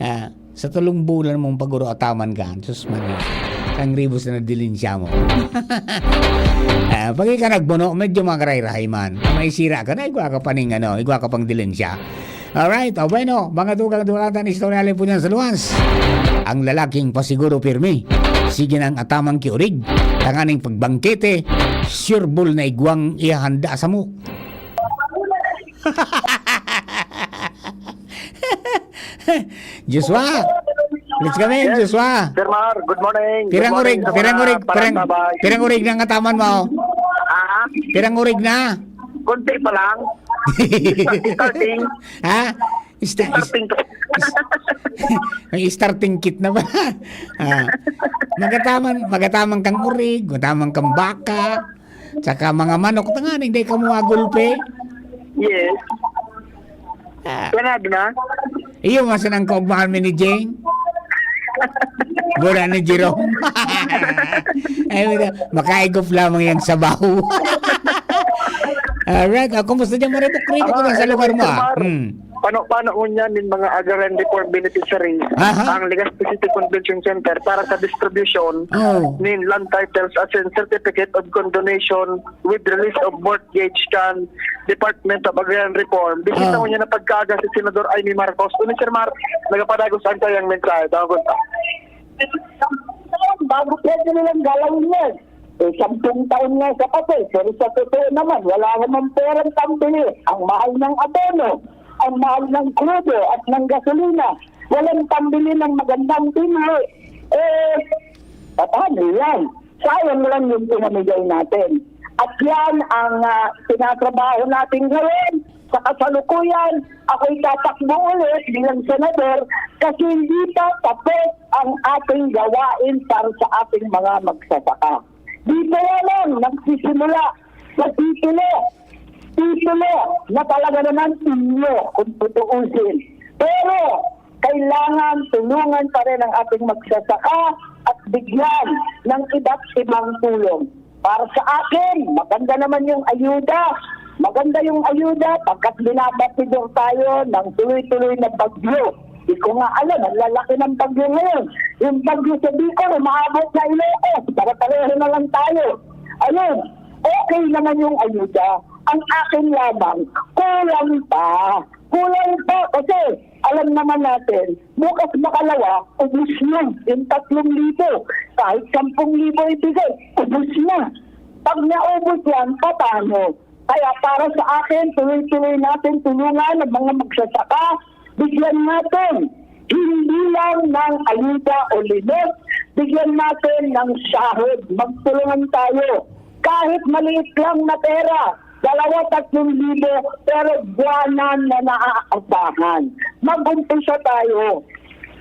ah, sa tulong bulan mong pag-uro-ataman ka, sus, man, sangribo sa nadilensya mo. Ah, pag ika nagbuno, medyo magrahay-rahay man. May sira ka na, igwa ka pa ning, ano, igwa ka pang dilensya. Alright, o bueno, mga tugang, duwalatan, istorya po niyan sa luwas. Ang lalaking pasiguro pirmi, sige nang atamang kiurig, tanganing pagbangkete, sure ball na igwang ihahanda sa mo. Joshua! Let's come in, Yes. Joshua! Sir Mar, good morning. Good Pirang morning urig, sa pirang mga urig, pirang, parantabay. pirang urig na ang ataman mo. Ah, Pirang urig na. Konti pa lang. Starting. Ha? Sta-, is-, Starting pa. is-, may starting kit na ba? Ah, magataman, magataman kang urig, magataman kang baka, tsaka mga manok, tanganing dai ka magulpi. Yes. Ah. Planado na? Iyo, masan ang kaugmahan mi ni Jeng? Bura ni Jerome. Ay, wala. Makaigop lamang yang sabaw. Alright. Ah, kumusta dyan, maribok-ribok Ah, ka sa lugar mo, ah? Mar, Hmm. pano-pano ngunyan nin mga agrarian reform beneficiaries Aha. ang Legazpi City Convention Center para sa distribution Oh. nin land titles as in certificate of condonation with release of mortgage kan Department of Agrarian Reform. Bisita Ah. ngunyan na pagkaaga si Senador Imee Marcos. Uni, Sir Mar, nagapadagos ang kayang mensahe. Tawag ko. Bago pwede nilang galawin yan. Eh, sampung taon nga sa papel, pero sa totoo naman, wala namang perang pambili. Ang mahal ng abono, ang mahal ng krudo at ng gasolina, walang pambili ng magandang pinhi. Eh, paano yan? Sayang lang yung pinamigay natin. At yan ang, ah, tinatrabaho natin ngayon. Sa kasalukuyan, ako'y tatakbo ulit bilang senador kasi hindi pa tapos ang ating gawain para sa ating mga magsasaka. Dito lamang nagsisimula sa titulo. Titulo na talaga naman inyo, kung tutuusin. Pero kailangan tulungan pa rin ang ating magsasaka at bigyan ng iba't ibang tulong. Para sa akin, maganda naman yung ayuda. Maganda yung ayuda pagkat binabatido tayo ng tuloy-tuloy na bagyo. Di ko nga alam, ang lalaki ng bagyo ngayon. Yung bagyo sa Bicol, umaabot na Ilocos. Para pareho na lang tayo. Ayun, okay naman yung ayuda. Ang akin lamang, kulang pa. Kulang pa kasi alam naman natin, bukas makalawa, ubos na yung tatlong libo. Kahit sampung libo ibigay, ubos na. Pag naubos yan, paano? Kaya para sa akin, tuloy-tuloy natin tulungan ang mga magsasaka. Bigyan natin, hindi lang ng ayuda o limos, bigyan natin ng sahod. Magtulungan tayo. Kahit maliit lang na pera, dalawa, tatlong libo, pero buwanan na naaasahan. Mag-umpisa tayo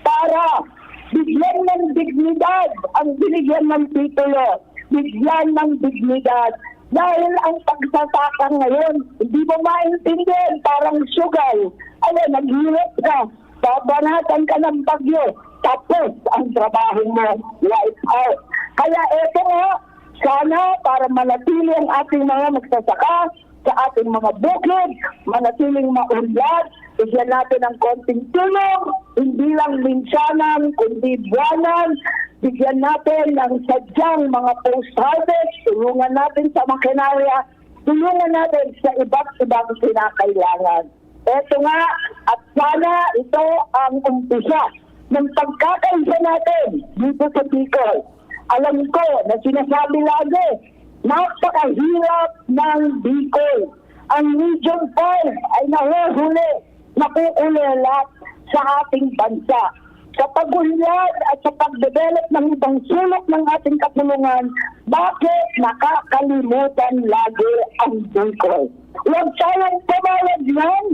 para bigyan ng dignidad ang binigyan ng titulo. bigyan ng dignidad. Dahil ang pagsasaka ngayon, hindi mo maintindihan, parang sugal. Ayan, naghirap ka, babanatan ka ng bagyo, tapos ang trabaho mo, wipe out. Kaya eto nga, sana para manatili ang ating mga magsasaka sa ating mga bukid, manatiling maunlad, bigyan natin ng konting tulong, hindi lang minsanan, kundi buwanan, bigyan natin ng sadyang mga post-harvest, tulungan natin sa makinarya, tulungan natin sa iba't ibang kinakailangan. Eto nga, at sana ito ang umpisa ng pagkakaisa natin dito sa Bicol. Alam ko na sinasabi lagi, napakahirap ng Bicol. Ang Region five ay nahuhuli, nakukulelat sa ating bansa. Sa pag-unlad at sa pagdevelop ng ibang sulok ng ating kapulungan, bakit nakakalimutan lagi ang Bicol? Huwag tayong pumawad niyan.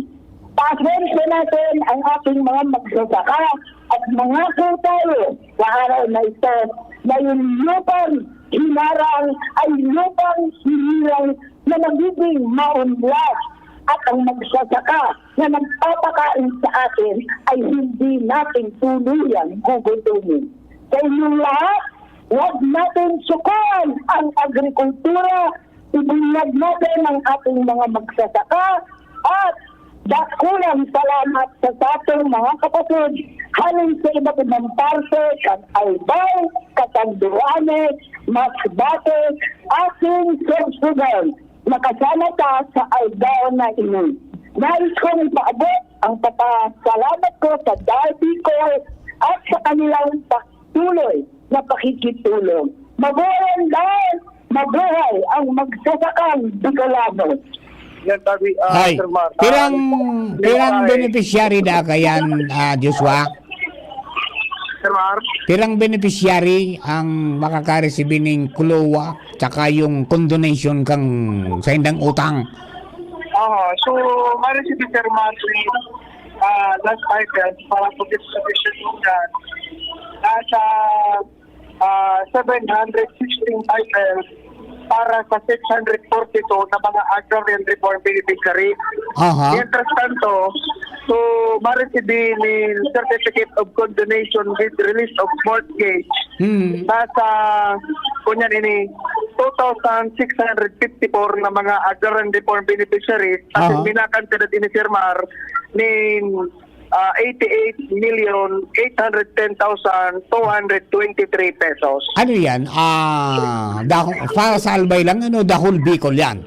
Pasensya natin ang ating mga magsasaka at mangako tayo sa araw na ito na yung lupang hinarang ay lupang hinirang na magiging maunlad at ang magsasaka na nagpapakain sa atin ay hindi natin tuluyang gugutumin. Sa inyong lahat, huwag natin sukuan ang agrikultura, ibunyag natin ang ating mga magsasaka at dakulang salamat sa satong mga kapatid halin sa iba't ibang parte kan Albay, Catanduanes, Masbate, asin Sorsogon. Makasama ta sa aldaw na ini. Nais kong ipaabot ang papasalamat ko sa Darby Call at sa kanilang patuloy na pakikitulong. Mabuhay ang daan! Mabuhay ang magsasakang Bicolano! Yan, sabi, ah, Ay, Sir Mark. Ah, pirang, pirang ay beneficiary da kayan, ah, Joshua? Sir Mark? Pirang beneficiary ang makakareceive ning CLOA tsaka yung condonation kang sa indang utang? Aha, so, ma-receive, Sir Mark, ah, last item para po sa distribution ng gas. Nasa, ah, seven hundred sixteen items para sa six hundred forty-two na mga agrarian reform beneficiary. Aha. Mientras tanto, so, ma-receive ni Certificate of Condonation with Release of Mortgage. Hmm. Nasa, kunyan ini, two thousand six hundred fifty-four na mga agrarian reform beneficiaries. At Aha. minakantidad ini, Sir Mar, nin, ah, eighty-eight million eight hundred ten thousand two hundred twenty-three pesos. Ano yan? Ah, daho-, para sa Albay lang, ano, the whole Bicol yan?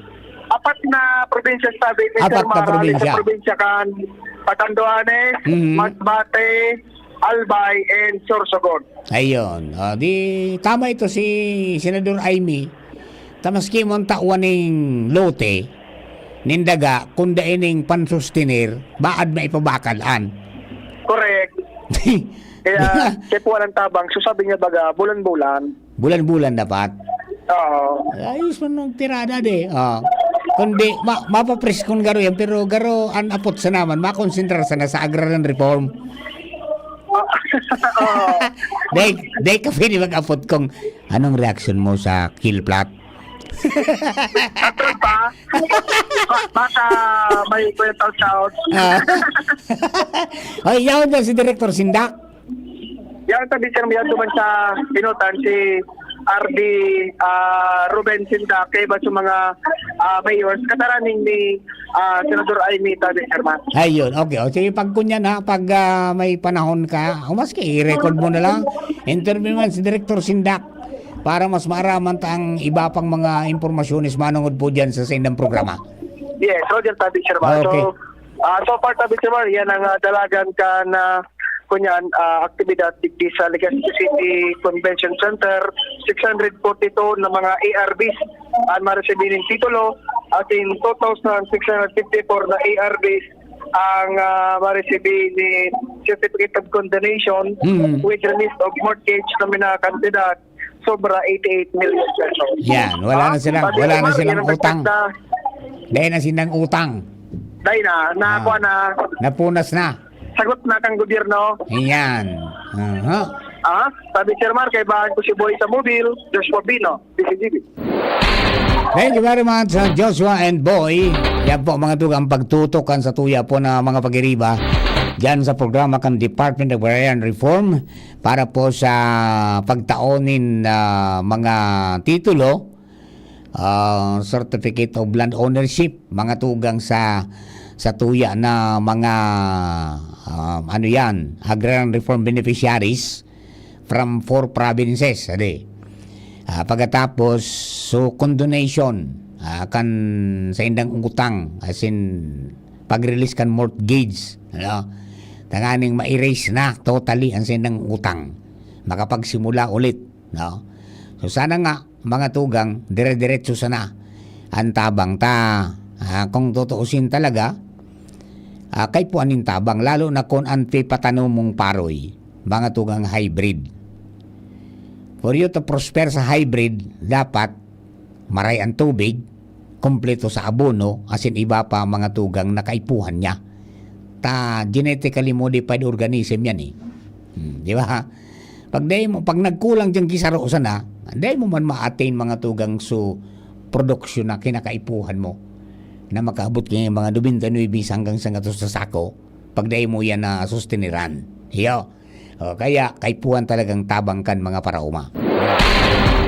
Apat na probinsya, sabi ni Apat Sir na Mar, probinsya. sa probinsya kan Catanduanes, Mhm. Masbate, Albay, and Sorsogon. Ayun. O, di, tama ito si Senador Imee. Ta maski mo an tawan ning lote, nin daga, kun dai ning pansustener, baad maipabakal an. Correct. Kaya, siya po ang tabang. So, sabi niya, baga, bulan-bulan. Bulan-bulan dapat. Oo. Ayos man ang tirada, di. O. Kundi, ma-, mapapreskon garo yan, pero garo, an apot sa naman, makonsentrar sana sa agrarian reform. Oo. Dai, dai ka pwede mag-apot kung anong reaksyon mo sa kill plot. Atol pa. Ba-, baka may kwentang sound. Ah. Oy, yaon dyan si Director Sindak. Yan, sabi, Sir, mayad duman sa pinutan si R D, ah, Ruben Sindak, kaiba sa mga, ah, mayors, kataraning ni, ah, Senador Imee, sabi, Sir, ma. Ayun, okay. O, sige, pag kunyan, ha, pag, ah, may panahon ka, o maski, i-record mo na lang. Interview man si Director Sindak para mas maaraman ta ang iba pang mga impormasyones manungod po dyan sa saindang programa. Yes, Roger Tabi, Sir Mar. Okay. So, ah, so far, Tabi, Sir Mar, yan ang, ah, dalagan kan, ah, kunyan, ah, aktibidad digdi sa Legazpi City Convention Center, six hundred forty-two na mga A R Bs ang maresibi ning titulo, asin two thousand six hundred fifty-four na A R Bs ang, ah, maresibi ni Certificate of Condonation Mm. with release of mortgage na minakantidad sobra eighty-eight million pesos. Yan, wala na Ah, silang, sabi wala ko, na Mar, silang yan ang utang. nagpagda- Dahil na silang utang. Dahil na, Ah. nakuha na. Napunas na. Sagot na kang gobyerno. Yan. Aha. Ah, sabi Sir Mar, kaibahan ko si Boy sa Mobile, Joshua Bino, D C G B. Thank you very much, uh, Joshua and Boy. Yan po, mga tugang, pagtutukan sa tuya po na mga pag-iriba dyan sa programa kan Department of Agrarian Reform para po sa pagtaon nin, ah, mga titulo, ah, certificate of land ownership, mga tugang sa, sa tuya na mga, ah, ano yan, agrarian reform beneficiaries from four provinces, adi. Ah, pagkatapos, so, condonation, ah, kan saindang utang, as in, pag-release kan mortgage, ano? Tanganing ma-erase na totally ang saindang utang. Makapagsimula ulit, no? So, sana nga, mga tugang, dire-diretso sana ang tabang ta. Ah, kung tutuusin talaga, ah, kaipuhan nin tabang, lalo na kung an pipatanom mong paroy, mga tugang, hybrid. For you to prosper sa hybrid, dapat maray ang tubig, kompleto sa abono, asin iba pa mga tugang na kaipuhan niya. Ta genetically modified organism yan eh. Hmm, di ba? Pag dai mo, pag nagkulang diyang gisaro sana, dai mo man ma-attain mga tugang so production na kinakaipuhan mo na makaabot kay mga nobenta nuebe hanggang sa ngatos sa sako, pag dai mo yan na sustiniran. Iyo. O, kaya kaipuhan talagang tabang kan mga paraoma.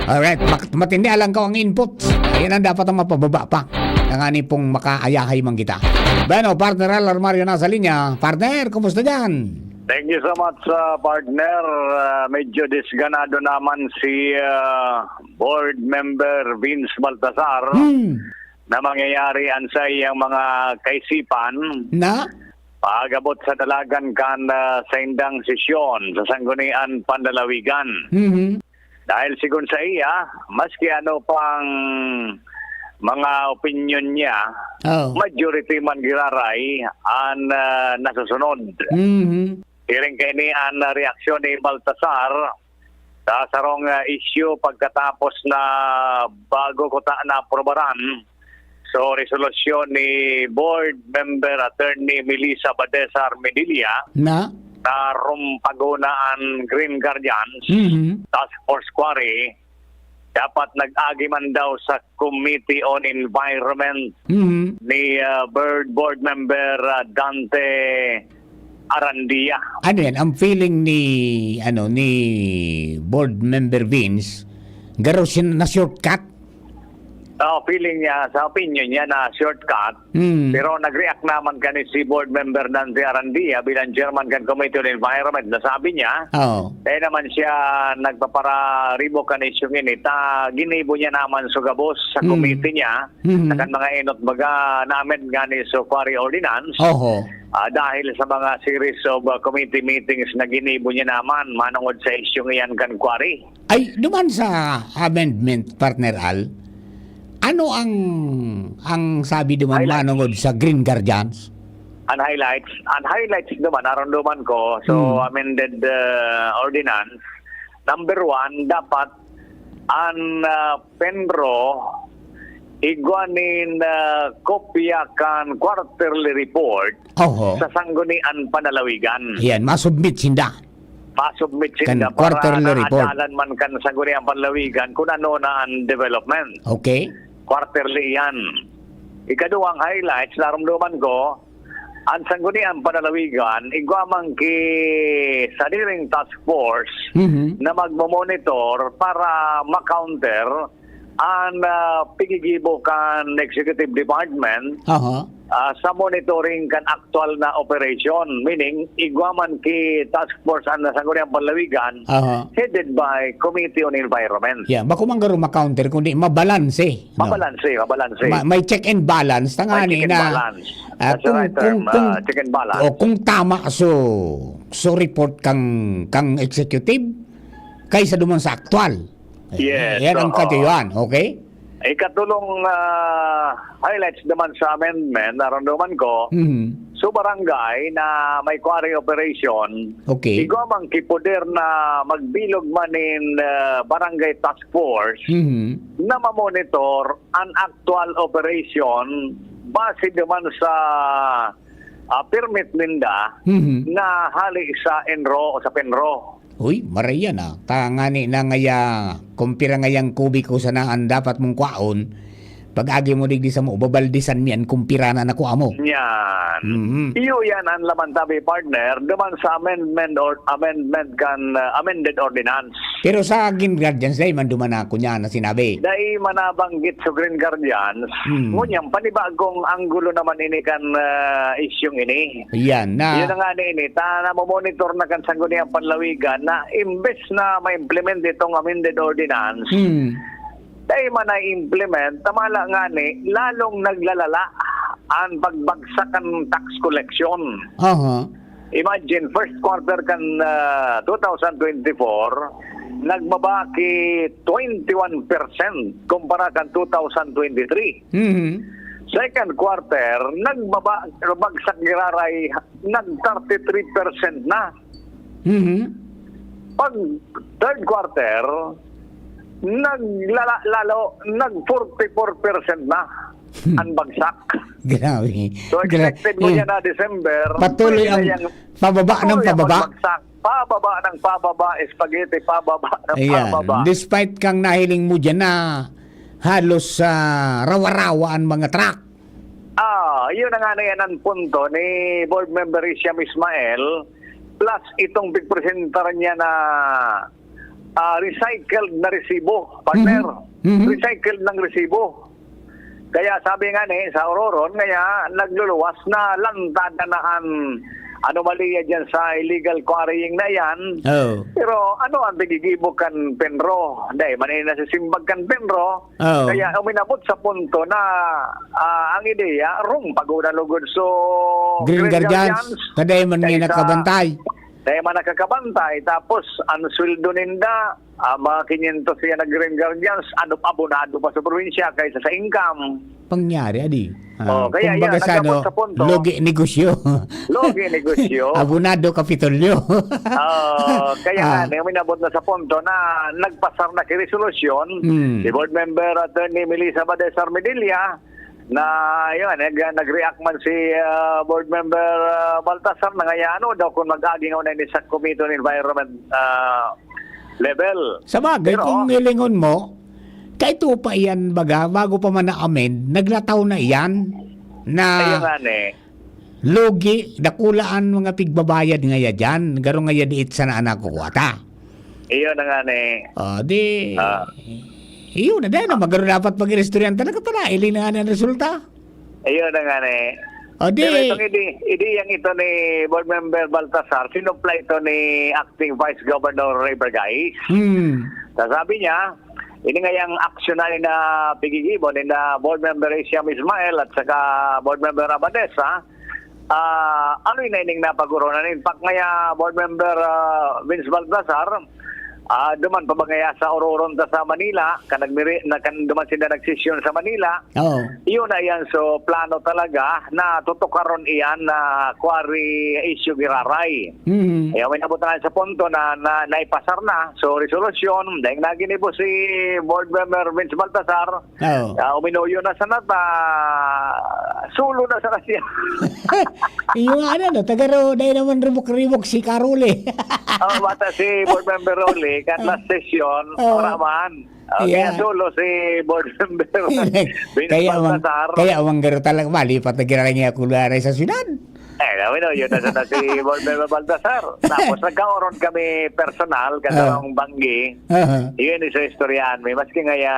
Alright, mak-, matindi alang ko ang input. Ayan ang dapat ang mapababa pa. Nangani pong makaayahay man kita. Bueno, partner Al Armario nasa linya. Partner, kumusta dyan? Thank you so much, uh, partner. Uh, medyo disganado naman si, uh, Board Member Vince Baltasar Hmm. na mangyayari ang sa iyang mga kaisipan Na? pag-abot sa dalagan kan, uh, saindang sesyon sa Sangguniang Panlalawigan. Mhm. Dahil sigon sa iya, maski ano pang mga opinyon niya, Oh. majority man giraray an, ah, nasusunod. Mhm. Siring kaini an reaksyon ni Baltasar sa sarong, ah, isyu pagkatapos na bago kuta naaprobaran so resolusyon ni Board Member Attorney Melissa Badesar Medilla Na? na rumpagona an Green Guardians Mhm. Task Force Quarry, dapat nag-agi man daw sa Committee on Environment Mhm. ni, ah, Bird Board Member, ah, Dante Arandia. Ano yan? Ang feeling ni, ano, ni Board Member Vince, garo siya na shortcut? Oh, feeling niya, sa opinion niya na shortcut. Hmm. Pero nag-react naman kani si Board Member Dante Arandia bilang chairman kan Committee on Environment. Nasabi niya, Oo. eh naman siya nagpapararibok kan isyung ini. Ta, ginibo niya naman so gabos sa Hmm. committee niya. Hmm. Na kan mga enot baga na-amend ngani so quarry ordinance. Oho. Ah, dahil sa mga series of, ah, committee meetings na ginibo niya naman manungod sa isyung iyan kan quarry. Ay, duman sa amendment, Partner Al, ano ang, ang sabi duman Highlights. manungod sa Green Guardians? An highlights, an highlights duman, naramdaman ko, so, Hmm. amended, uh, ordinance, number one, dapat an, uh, PENRO igwa nin, uh, kopya kan quarterly report Oho. sa Sangguniang Panlalawigan. Yan, masubmit sinda. Pasubmit Kan sinda para quarterly report. naadalan man kan Sangguniang Panlalawigan kun ano na ang development. Okay. Quarterly yan. Ikaduwang highlights, naramdaman ko, ang Sangguniang Panlalawigan, igwa man ki sadiring task force Mhm. na magmo-monitor para ma-counter ang, ah, pigigibo kan executive department, Aha. ah, sa monitoring kan aktual na operation. Meaning, igwa man ki task force ang Sangguniang Panlalawigan, Aha. headed by Committee on Environment. Yeah, bako man garo ma-counter, kundi mabalanse, no? Mabalanse, mabalanse. Ma-, may check and balance, May tangani check and na, balance. ah, That's the kung, right term, kung, kung, ah, check and balance. o kung tama so, so report kang, kang executive, kaysa duman sa aktual. Eh, Yes, yan ang oo. katuyuan, okay? Ikatulong, ah, highlights naman sa amendment, naramdaman ko, Mhm. so barangay na may quarry operation, Okay. igwa man ki poder na magbilog man nin, ah, barangay task force Mhm. na mamonitor ang actual operation base naman sa ah, permit ninda Mhm. na hali sa ENRO o sa PENRO. Uy, maray yan, ah. Ta ngani na ngaya, kung pira ngayang kubiko sana an dapat mong kwaon, pag-agi mo digdi samo, babaldisan mi an kung pira na nakua mo. Yan. Mhm. Iyo yan ang laman tabi, partner, duman sa amendment or amendment kan, ah, amended ordinance. Pero sa Green Guardians, dai man duman ako niya na sinabi. Dai man nabanggit sa Green Guardians. Hmm. Ngunyan, panibagong anggulo naman ini kan, ah, isyung ini. Yan na. Yun na nga ni ini, ta, namomonitor na kan Sangguniang Panlawigan na imbes na ma-implement itong amended ordinance, Hmm. dai man na-implement, tamala nga ni, lalong naglalala ang pagbagsak kan tax collection. Aha. Imagine, first quarter kan, ah, two thousand twenty-four, nagbaba ki twenty-one percent kumpara kan two thousand twenty-three. Mhm. Second quarter, nagbaba, bagsak giraray, nag thirty-three percent na. Mhm. Pag third quarter, naglala-, lalo, nag forty-four percent na Hmm. ang bagsak. Grabe. So, Gra-, expected mo eh, yan na December, patuloy pwede na ang yang pababa ng patuloy ang pababa. pagbagsak. Pababa ng pababa, spaghetti, pababa ng Ayan. pababa. Despite kang nahiling mo dyan na halos, ah, rawa-rawa ang mga truck. Ah, yun na nga na yan ang punto ni Board Member Hisham Ismael, plus itong pigpresentar niya na, ah, recycled na resibo, partner. Mhm. Mhm. Recycled ng resibo. Kaya sabi nga ni, sa ororon, kaya nagluluwas na, lantada na an anomalya dyan sa illegal quarrying na yan. Oh. Pero ano ang pigigibo kan PENRO? Dai man ini nasisimbag kan PENRO. Oh. Kaya uminabot sa punto na, ah, ang ideya, rong paguna lugod so Green Green Guardians, Guardians. Taday man Kaya nga sa nakabantay. Dai man nakakabantay, tapos ang sweldo ninda, ah, mga kinyentos siya na Green Guardians, ano, abonado pa sa probinsya kaysa sa income. Pangyari, adi. Ah, Oh, kaya kumbaga yan, sa nagabot ano, sa punto. Lugi negosyo. Lugi negosyo. Abonado Kapitolyo. Oh, kaya Ah. nga, uminabot na sa punto na nagpasar na ki resolusyon Mm. si Board Member Attorney Melissa Badesar Medilla na, yun, nag-, nag-react man si, ah, Board Member, ah, Baltasar na ngaya, ano daw kung mag-agi nga na ini sa Committee on Environment, ah, level. Sa bagay, Pero kung hilingon mo, kaito pa iyan, baga, bago pa man na-amend, naglataw na iyan na Ayun nga, ne. lugi, dakula an mga pigbabayad ngaya diyan, garo ngaya diit sana an nakukuha ta. Iyo na nga ni. Ah, di, Ah. iyo na din, magaro dapat pag-iristoryan talaga, tara, ili na nga ni ang resulta. Iyo na nga ni. O, di. Pero itong idi-, ideyang ito ni Board Member Baltasar, sinupla ito ni Acting Vice Governor Ray Bergais. Hmm. Sasabi niya, ini ngayang aksyon na, na pigigibo ni na Board Member Isiam Ismael at saka Board Member Abadesa, ah, ano na ining napag-oronan? In fact, ngaya Board Member, ah, Vince Baltasar, ah, duman pa ba ngaya sa ororon ta sa Manila, kan nagmiri-, na, kan duman sila nagsesyon sa Manila, Oo. Iyo na iyan. So, plano talaga na tutukaron iyan na quarry issue giraray. Mhm. Kaya may nabutangan sa punto na, na naipasar na. So, resolusyon, dahil naginibo si Board Member Vince Baltasar, Oo. ah, uminuyo na sana ta, sulo na sana siya. Iyo nga, ano, no? Taga ro, dahil naman ribok-ribok si Carole. Oh, bata si Board Member Rolly, kan Oh. last session, Oh. wala man. Ah, kaya Yeah. solo si Board Member Vince Kaya awang, Baltasar. kaya awang garo talaga, malipat na giraray niya kularay sa syudad. Eh, alam mo, yun na sana si Board Member Baltasar. Tapos nagkaoron kami personal, Ah. kasamang banggi. Aha. Yun, isa istoryahan mi. Maski ngaya,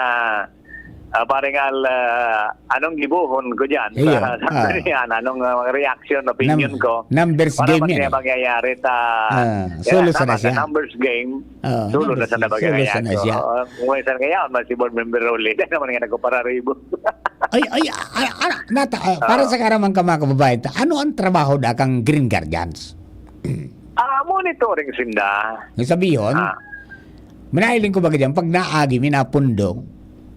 ah, parang al-, ah, anong gibuhon ko dyan Iyo. sa, sa Ah. yan? Anong, ah, reaction, opinion Num-, ko? numbers Para game mas yan kaya eh. mangyayari ta-, Ah, kaya solo tama sana ka, siya. numbers game. Ah, Solo na numbers sana game. baga Solo kaya sana ko. siya. Oo, kung may sana kaya, mas si Board Member Rolly. Dahil naman nga nagkupararibo. Ay, ay, ah, ah, ah, nata-, ah, para Ah. sa karamang ka mga kababayan, ta-, ano ang trabaho da kang Green Guardians? Ah, monitoring sinda. Yung sabihon, Ah. manahiling ko baga dyan, pag naagi, minapundo.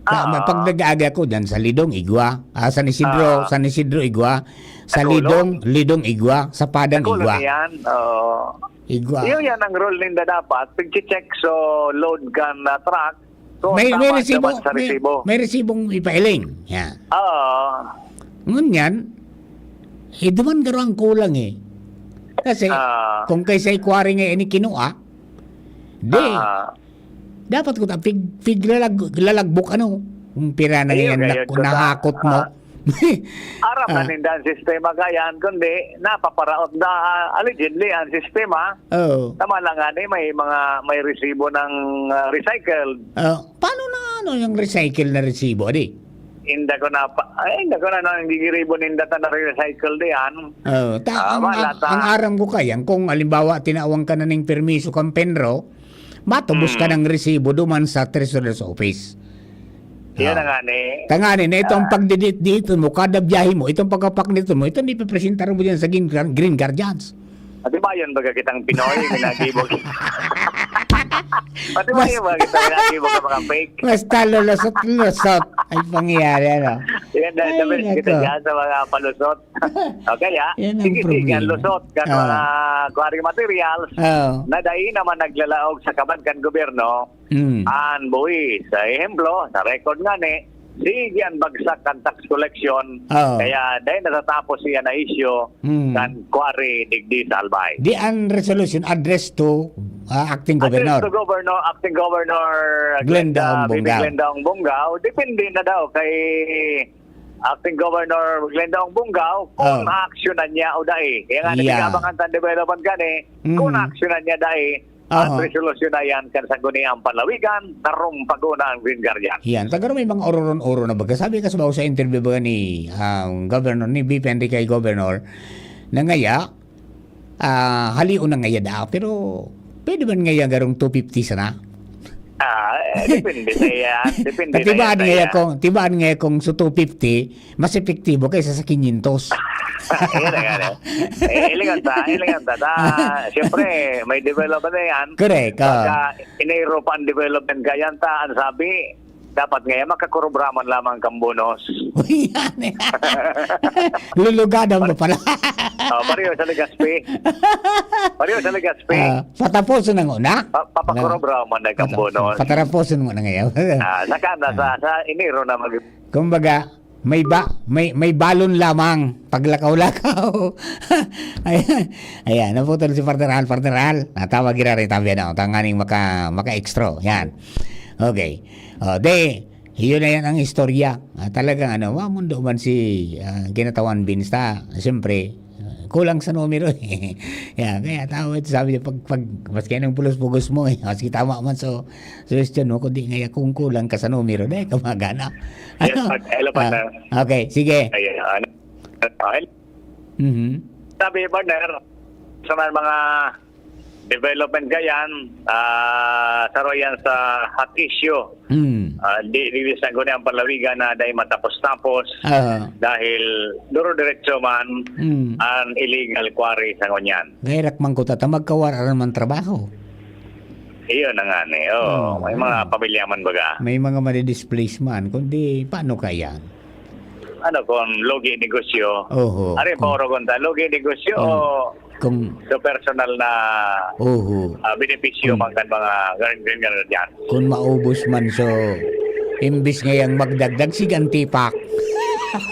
Ka-, Ah. pag nag-aagi ako dyan sa Lidong, igwa. Ah, San Isidro, Ah. San Isidro, igwa. Sa Sa Colon? Lidong, Lidong, igwa. Sa Padang, Sa Colon igwa. yan, oo. Igwa. Iyo yan ang role ninda dapat. Pag-check sa load kan, ah, truck, kung May, may tama resibo, naman sa may, resibo. may resibong ipailing. Yan. Oo. Ngunyan, Eh, duman garo ang kulang eh. Kasi, Ah. kung kay sa ikwari nga ini kinua, di, Ah. dapat ko ta, pig-, piglalag-, lalagbok ano, kung pira na Ayun, yan, ayun nak-, ko ta. nahakot mo. Ah. Aram na Ah. ninda ang sistema kayan, kundi napaparaot da, allegedly, ang sistema. Oo. Tama lang nga ni, may mga, may resibo ng, ah, recycled. Ah, paano na ano yung recycle na resibo, adi? Inda ko na pa, ay, inda ko na, no, ang gigiribo ninda ta na recycle diyan. Oh, ta-, Ah, ang, wala ang, ta. ang aram ko kayan, kung halimbawa, tinawang ka na ning permiso kang Penro, matubos ka Hmm. ng resibo duman sa treasurer's office. Yan Ah. na nga ni. Tangani na itong Ah. pagdidit-dito mo, kada biyahe mo, itong pagkapaknito mo, ito, ipipresentar mo dyan sa Green Guar-, Green Guardians. Atibayon baga kitang Pinoy, minagibo. Atibayon Mas- baga kitang minagibo ka mga fake. Basta lulusot-lusot ay pangyayari, ano? Yan, dahil Ay, sabi kita nako. dyan sa mga palusot. O kaya, Yan ang sige, sige, ang problema. lusot kan Ah. mga quarry materials Oo. na dai naman naglalaog sa kaban kan gobyerno, Mm. an buhis. Sa ehemplo, sa record nga ni, sige ang bagsak kan tax collection, Oo. kaya dai natatapos siya na isyu Mm. kan quarry digdi sa Albay. Di ang resolution addressed to, ah, acting Addressed governor. to Governor, Acting Governor Glenda Glenda, Ong Bibi Bongao. Glenda Ong Bongao. Depende na daw kay Acting Governor Glenda Ong Bongao kung Oh. naaksyonan niya o dai. Kaya nga, Yeah. nagkakabangan sa development gani, kung Mm. naaksyonan niya dai, at Aha. resolusyon na yan kan Sangguniang Panlawigan, tarong paguna ang Green Guardian. Yan, tagaro may mga oron-oron na baga. Sabi ka sa sa interview ba ni, ah, Governor, ni V P Enrique Governor, na ngaya, ah, halion na ngaya daa, pero pwede man ngaya garong two fifty sana? Ah, eh, depende sa iya. Depende sa Katibaan iya, sa ngaya iya. kung, tibaan ngaya kung sa two fifty, mas epektibo kaysa sa quinientos. Ayan na nga, eh. Eh, eleganta, eleganta. Ta, siyempre, may development na yan. Correct, ah. Pagka inayro pa ang development, kaya ta, ang sabi, dapat ngayon, makakurubraman lamang kang bonus. Uy, yan eh. Lulugadan mo pala. Oh, pareho sa Legazpi. Pareho sa Legazpi. Ah, pataposon ng una. Pa-, papakurubraman na kang Pata-, bonus. Pataraposon mo na ngayon. Ah, saka na sa, Ah. sa Enero na mag- Kumbaga, may ba-, may, may balon lamang paglakaw-lakaw. Ayan. Ayan, naputol si Partner Al, Partner Al. Natawag ira rin tabi, ano, tanganing maka-, maka-extra. Yan. Okay. O, de, yun na yan ang istorya. Ah, talagang, ano, mamundo man si, ah, Kinatawan Vince ta. Siyempre, ah, kulang sa numero, eh. Yan, kaya tao ito, sabi niya, pag, pag, maski anong pulos-pugos mo, eh, maski tama man, so, suggestion mo, kundi ngaya kung kulang ka sa numero, dahil ka magana. Yes, Ano? Pat-, hello, Ah, Partner. okay, sige. Ayan, ano, ano, Mhm. sabi, Partner, sa mga, mga development gayan, ah, saro yan sa hot issue. Mm. Ah, di, di sa guni ang palawigan na dahil matapos-tapos Ah. dahil duro-diretso man Mm. ang illegal quarry sa ngunyan. Gaya rakman ko tata, magkawara naman trabaho. Iyon na nga ni. Oo, Oo. may mga pamilya man baga. May mga madidisplace man, kundi paano kaya? Ano kung lugi negosyo? Oho. Ari, Kung pauro kung ta, lugi negosyo Kung o kung so personal na, Oho. ah, benepisyo Kung man kan mga garin-, garin-, garin dyan? Kung maubos man, so, imbis ngayang magdagdag, sigantipak.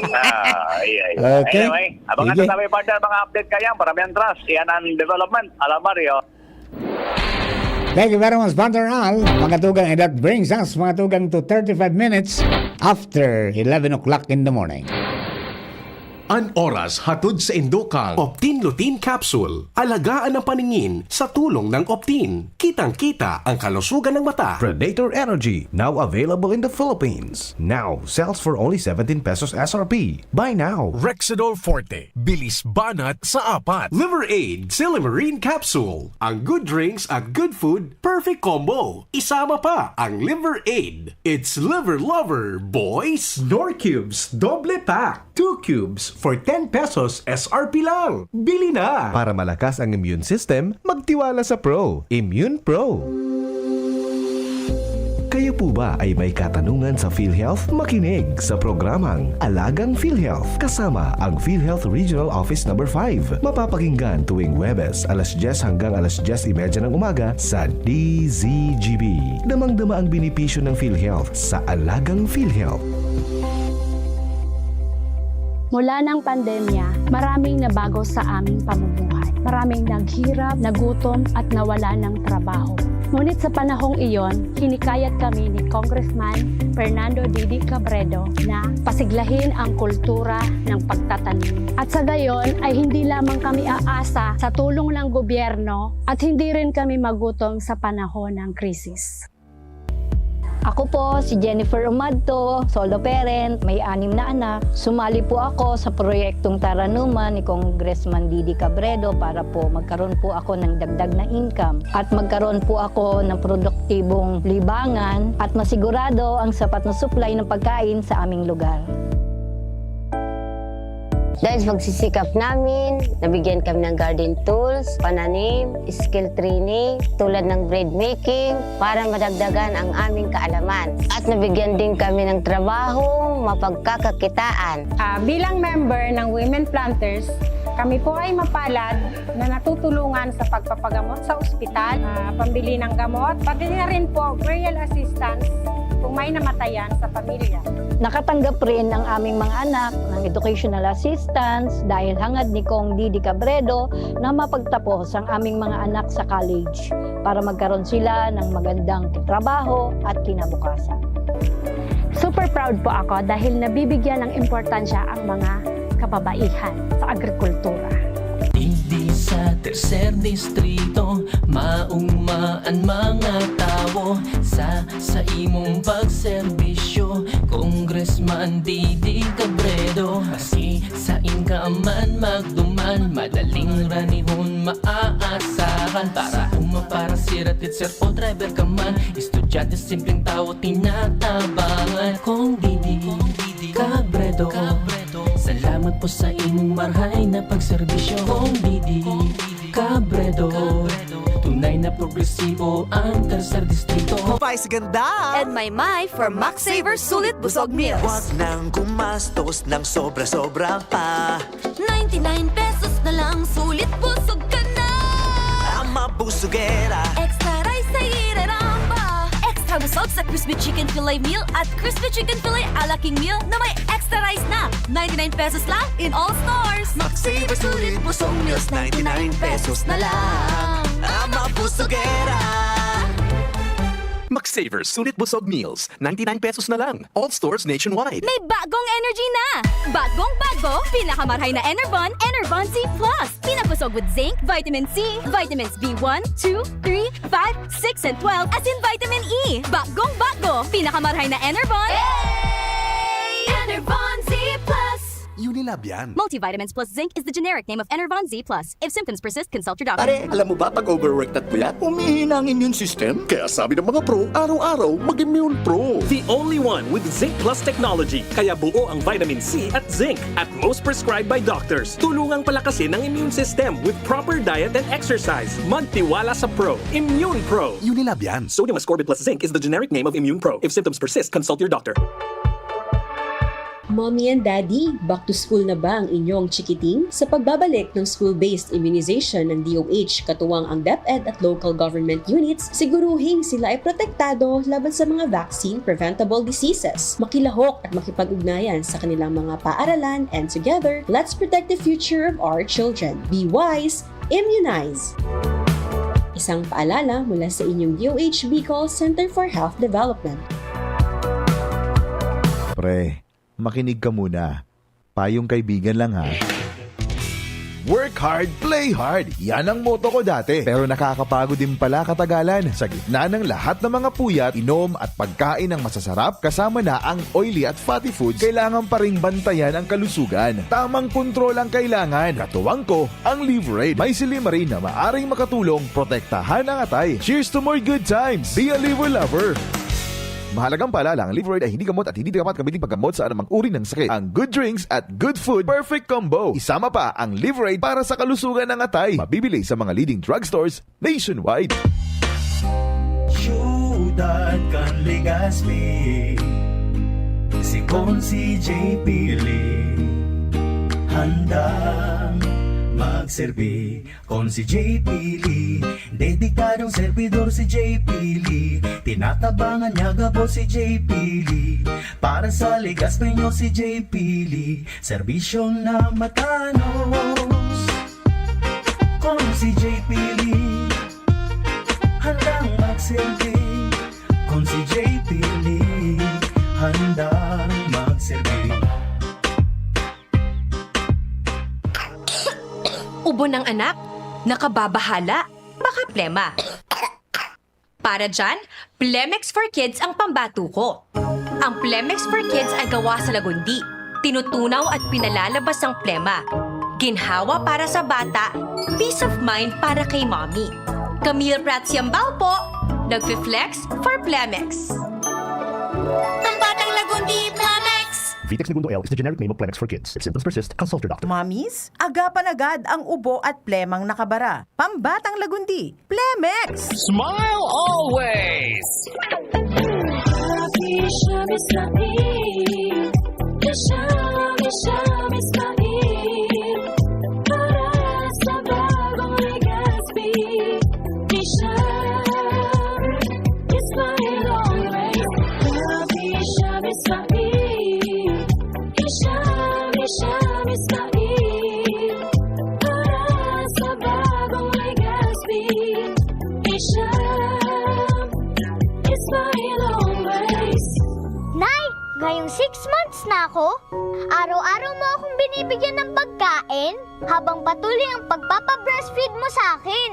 Ah, iya, iya. Okay. Anyway, abangan Sige. na namin, partner, mga update kaya. Paramihan trust. Yan ang development. Alam, Mario. Thank you very much, Partner Al. Mga tugang, and that brings us, mga tugang, to thirty-five minutes after eleven o'clock in the morning. An oras hatod sa indokang Optin Lutein Capsule. Alagaan ang paningin sa tulong ng Optin. Kitang-kita ang kalusugan ng mata. Predator Energy, now available in the Philippines. Now, sells for only seventeen pesos S R P. Buy now. Rexidol Forte, bilis banat sa apat. Liver Aid, Silymarin Capsule. Ang good drinks at good food, perfect combo. Isama pa ang Liver Aid. It's Liver Lover, boys! Knorr Cubes, doble pack. Two cubes for ten pesos S R P lang. Bili na! Para malakas ang immune system, magtiwala sa Pro. Immune Pro. Kayo po ba ay may katanungan sa PhilHealth? Makinig sa programang Alagang PhilHealth kasama ang PhilHealth Regional Office Number five. Mapapakinggan tuwing Huwebes, alas dyes hanggang alas dyes y media ng umaga sa D Z G B. Damang-dama ang benepisyo ng PhilHealth sa Alagang PhilHealth. Mula ng pandemya, maraming nabago sa aming pamumuhay. Maraming naghirap, nagutom, at nawala ng trabaho. Ngunit sa panahong iyon, hinikayat kami ni Congressman Fernando Didi Cabredo na pasiglahin ang kultura ng pagtatanim. At sa gayon ay hindi lamang kami aasa sa tulong ng gobyerno at hindi rin kami magutom sa panahon ng krisis. Ako po si Jennifer Umadto, solo parent, may anim na anak. Sumali po ako sa proyektong Taranuman ni Congressman Didi Cabredo para po magkaroon po ako ng dagdag na income at magkaroon po ako ng produktibong libangan at masigurado ang sapat na supply ng pagkain sa aming lugar. Dahil sa pagsisikap namin, nabigyan kami ng garden tools, pananim, skill training, tulad ng bread making, para madagdagan ang aming kaalaman. At nabigyan din kami ng trabaho, mapagkakakitaan. Ah, bilang member ng Women Planters, kami po ay mapalad na natutulungan sa pagpapagamot sa ospital, ah, pambili ng gamot, pati na rin po burial assistance kung may namatayan sa pamilya. Nakatanggap rin ang aming mga anak ng educational assistance dahil hangad ni Cong Didi Cabredo na mapagtapos ang aming mga anak sa college para magkaroon sila ng magandang trabaho at kinabukasan. Super proud po ako dahil nabibigyan ng importansya ang mga kababaihan sa agrikultura. Digdi sa tercer distrito, mauma an mga tawo sa sa imong pagserbisyo, Congressman Didi Cabredo. Maski sain ka man magduman, madaling ranihon maaasahan. Para uma, para sira, teacher o driver ka man, estudyante, simpleng tawo tinatabangan. Cong Didi Cabredo, salamat po sa imong marhay na pagserbisyo. Cong Didi Cabredo, tunay na progresibo ang tercer distrito. Pais ganda! And my my for Max Saver Sulit Busog Meals. Wag nang gumastos ng sobra-sobra pa. Ninety-nine pesos na lang, sulit busog ka na! Ama Busugera. Extra rice sa ireramba! Extra busog sa crispy chicken fillet meal at crispy chicken fillet a la king meal na may extra rice na. Ninety-nine pesos lang in all stores. Max Saver Sulit Busog Meals, ninety-nine pesos na lang. Ama Busugera. Max Saver Sulit Busog Meals, ninety-nine pesos na lang. All stores nationwide. May bagong energy na! Bagong bago, pinakamarhay na Enervon, Enervon Z plus. Pinabusog with zinc, vitamin C, vitamins B one, two, three, five, six, and twelve, asin vitamin E. Bagong bago, pinakamarhay na Enervon. Enervon Z plus. Unilab yan. Multivitamins plus zinc is the generic name of Enervon Z plus. If symptoms persist, consult your doctor. Pare, alam mo ba pag overwork na puyat, humihina ang immune system? Kaya sabi ng mga pro, araw-araw mag-immune pro. The only one with Zinc Plus technology, kaya buo ang vitamin C at zinc at most prescribed by doctors. Tulungang palakasin ang immune system with proper diet and exercise. Magtiwala sa Pro. Immune Pro. Unilab yan. Sodium ascorbate plus zinc is the generic name of Immune Pro. If symptoms persist, consult your doctor. Mommy and Daddy, back to school na ba ang inyong chikiting? Sa pagbabalik ng school-based immunization ng D O H, katuwang ang DepEd at local government units, siguruhing sila ay protektado laban sa mga vaccine-preventable diseases. Makilahok at makipag-ugnayan sa kanilang mga paaralan, and together, let's protect the future of our children. Be wise, immunize! Isang paalala mula sa inyong D O H Bicol Center for Health Development. Pre, makinig ka muna. Payong kaibigan lang ha. Work hard, play hard. Yan ang motto ko dati. Pero nakakapagod din pala katagalan. Sa gitna ng lahat ng mga puyat, inom at pagkain ng masasarap, kasama na ang oily at fatty foods, kailangan pa ring bantayan ang kalusugan. Tamang kontrol ang kailangan. Katuwang ko, ang Liverade. May silymarin na maaring makatulong protektahan ang atay. Cheers to more good times! Be a Liver Lover! Mahalagang paalala, ang Liverade ay hindi gamot at hindi dapat gamitin paggamot sa anumang uri ng sakit. Ang good drinks at good food, perfect combo. Isama pa ang Liverade para sa kalusugan ng atay. Mabibili sa mga leading drugstores nationwide. Siyudad kan Legazpi, si Consi J P Lee. Handang Magserbi kon si J P Lee. Dedikadong serbidor si J P Lee. Tinatabangan niya gabos si J P Lee. Para sa Legazpeño si J P Lee. Serbisyo na matanos. Kon si J P Lee handang magserbi. Kon si J P Lee handang magserbi. Ubo ng anak, nakababahala, baka plema. Para dyan, Plemex for Kids ang pambato ko. Ang Plemex for Kids ay gawa sa lagundi. Tinutunaw at pinalalabas ang plema. Ginhawa para sa bata, peace of mind para kay mommy. Camille Prats Yambao po, nagfi-flex for Plemex. Pambatang Lagundi, Plemex! Vitex Negundo L is the generic name of Plemex for kids. If symptoms persist, consult your doctor. Mommies, agapan agad ang ubo at plemang nakabara. Pambatang Lagundi, Plemex! Smile always! Nay, ngayong six months na ako, araw-araw mo akong binibigyan ng pagkain habang patuloy ang pagpapabreastfeed mo sa akin.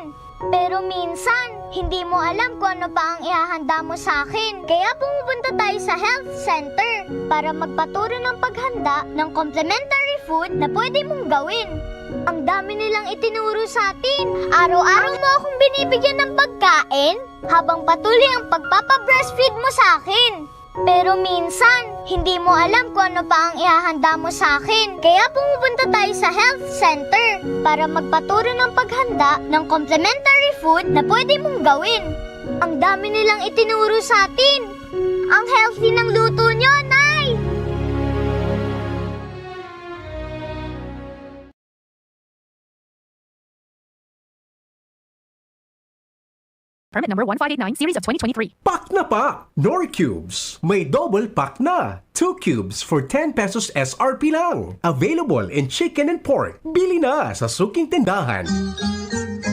Pero minsan, hindi mo alam kung ano pa ang ihahanda mo sa akin. Kaya pumupunta tayo sa health center para magpaturo ng paghanda ng complementary food na pwede mong gawin. Ang dami nilang itinuro sa atin. Araw-araw mo akong binibigyan ng pagkain habang patuloy ang pagpapabreastfeed mo sa akin. Pero minsan, hindi mo alam kung ano pa ang ihahanda mo sa akin. Kaya pumupunta tayo sa health center para magpaturo ng paghanda ng complementary food na pwede mong gawin. Ang dami nilang itinuro sa atin. Ang healthy ng luto nyo, Nay! Permit number one five eight nine, series of twenty twenty-three. Pak na pak! Knorr Cubes! May double pak na! Two cubes for ten pesos S R P lang! Available in chicken and pork. Bili na sa suking tindahan!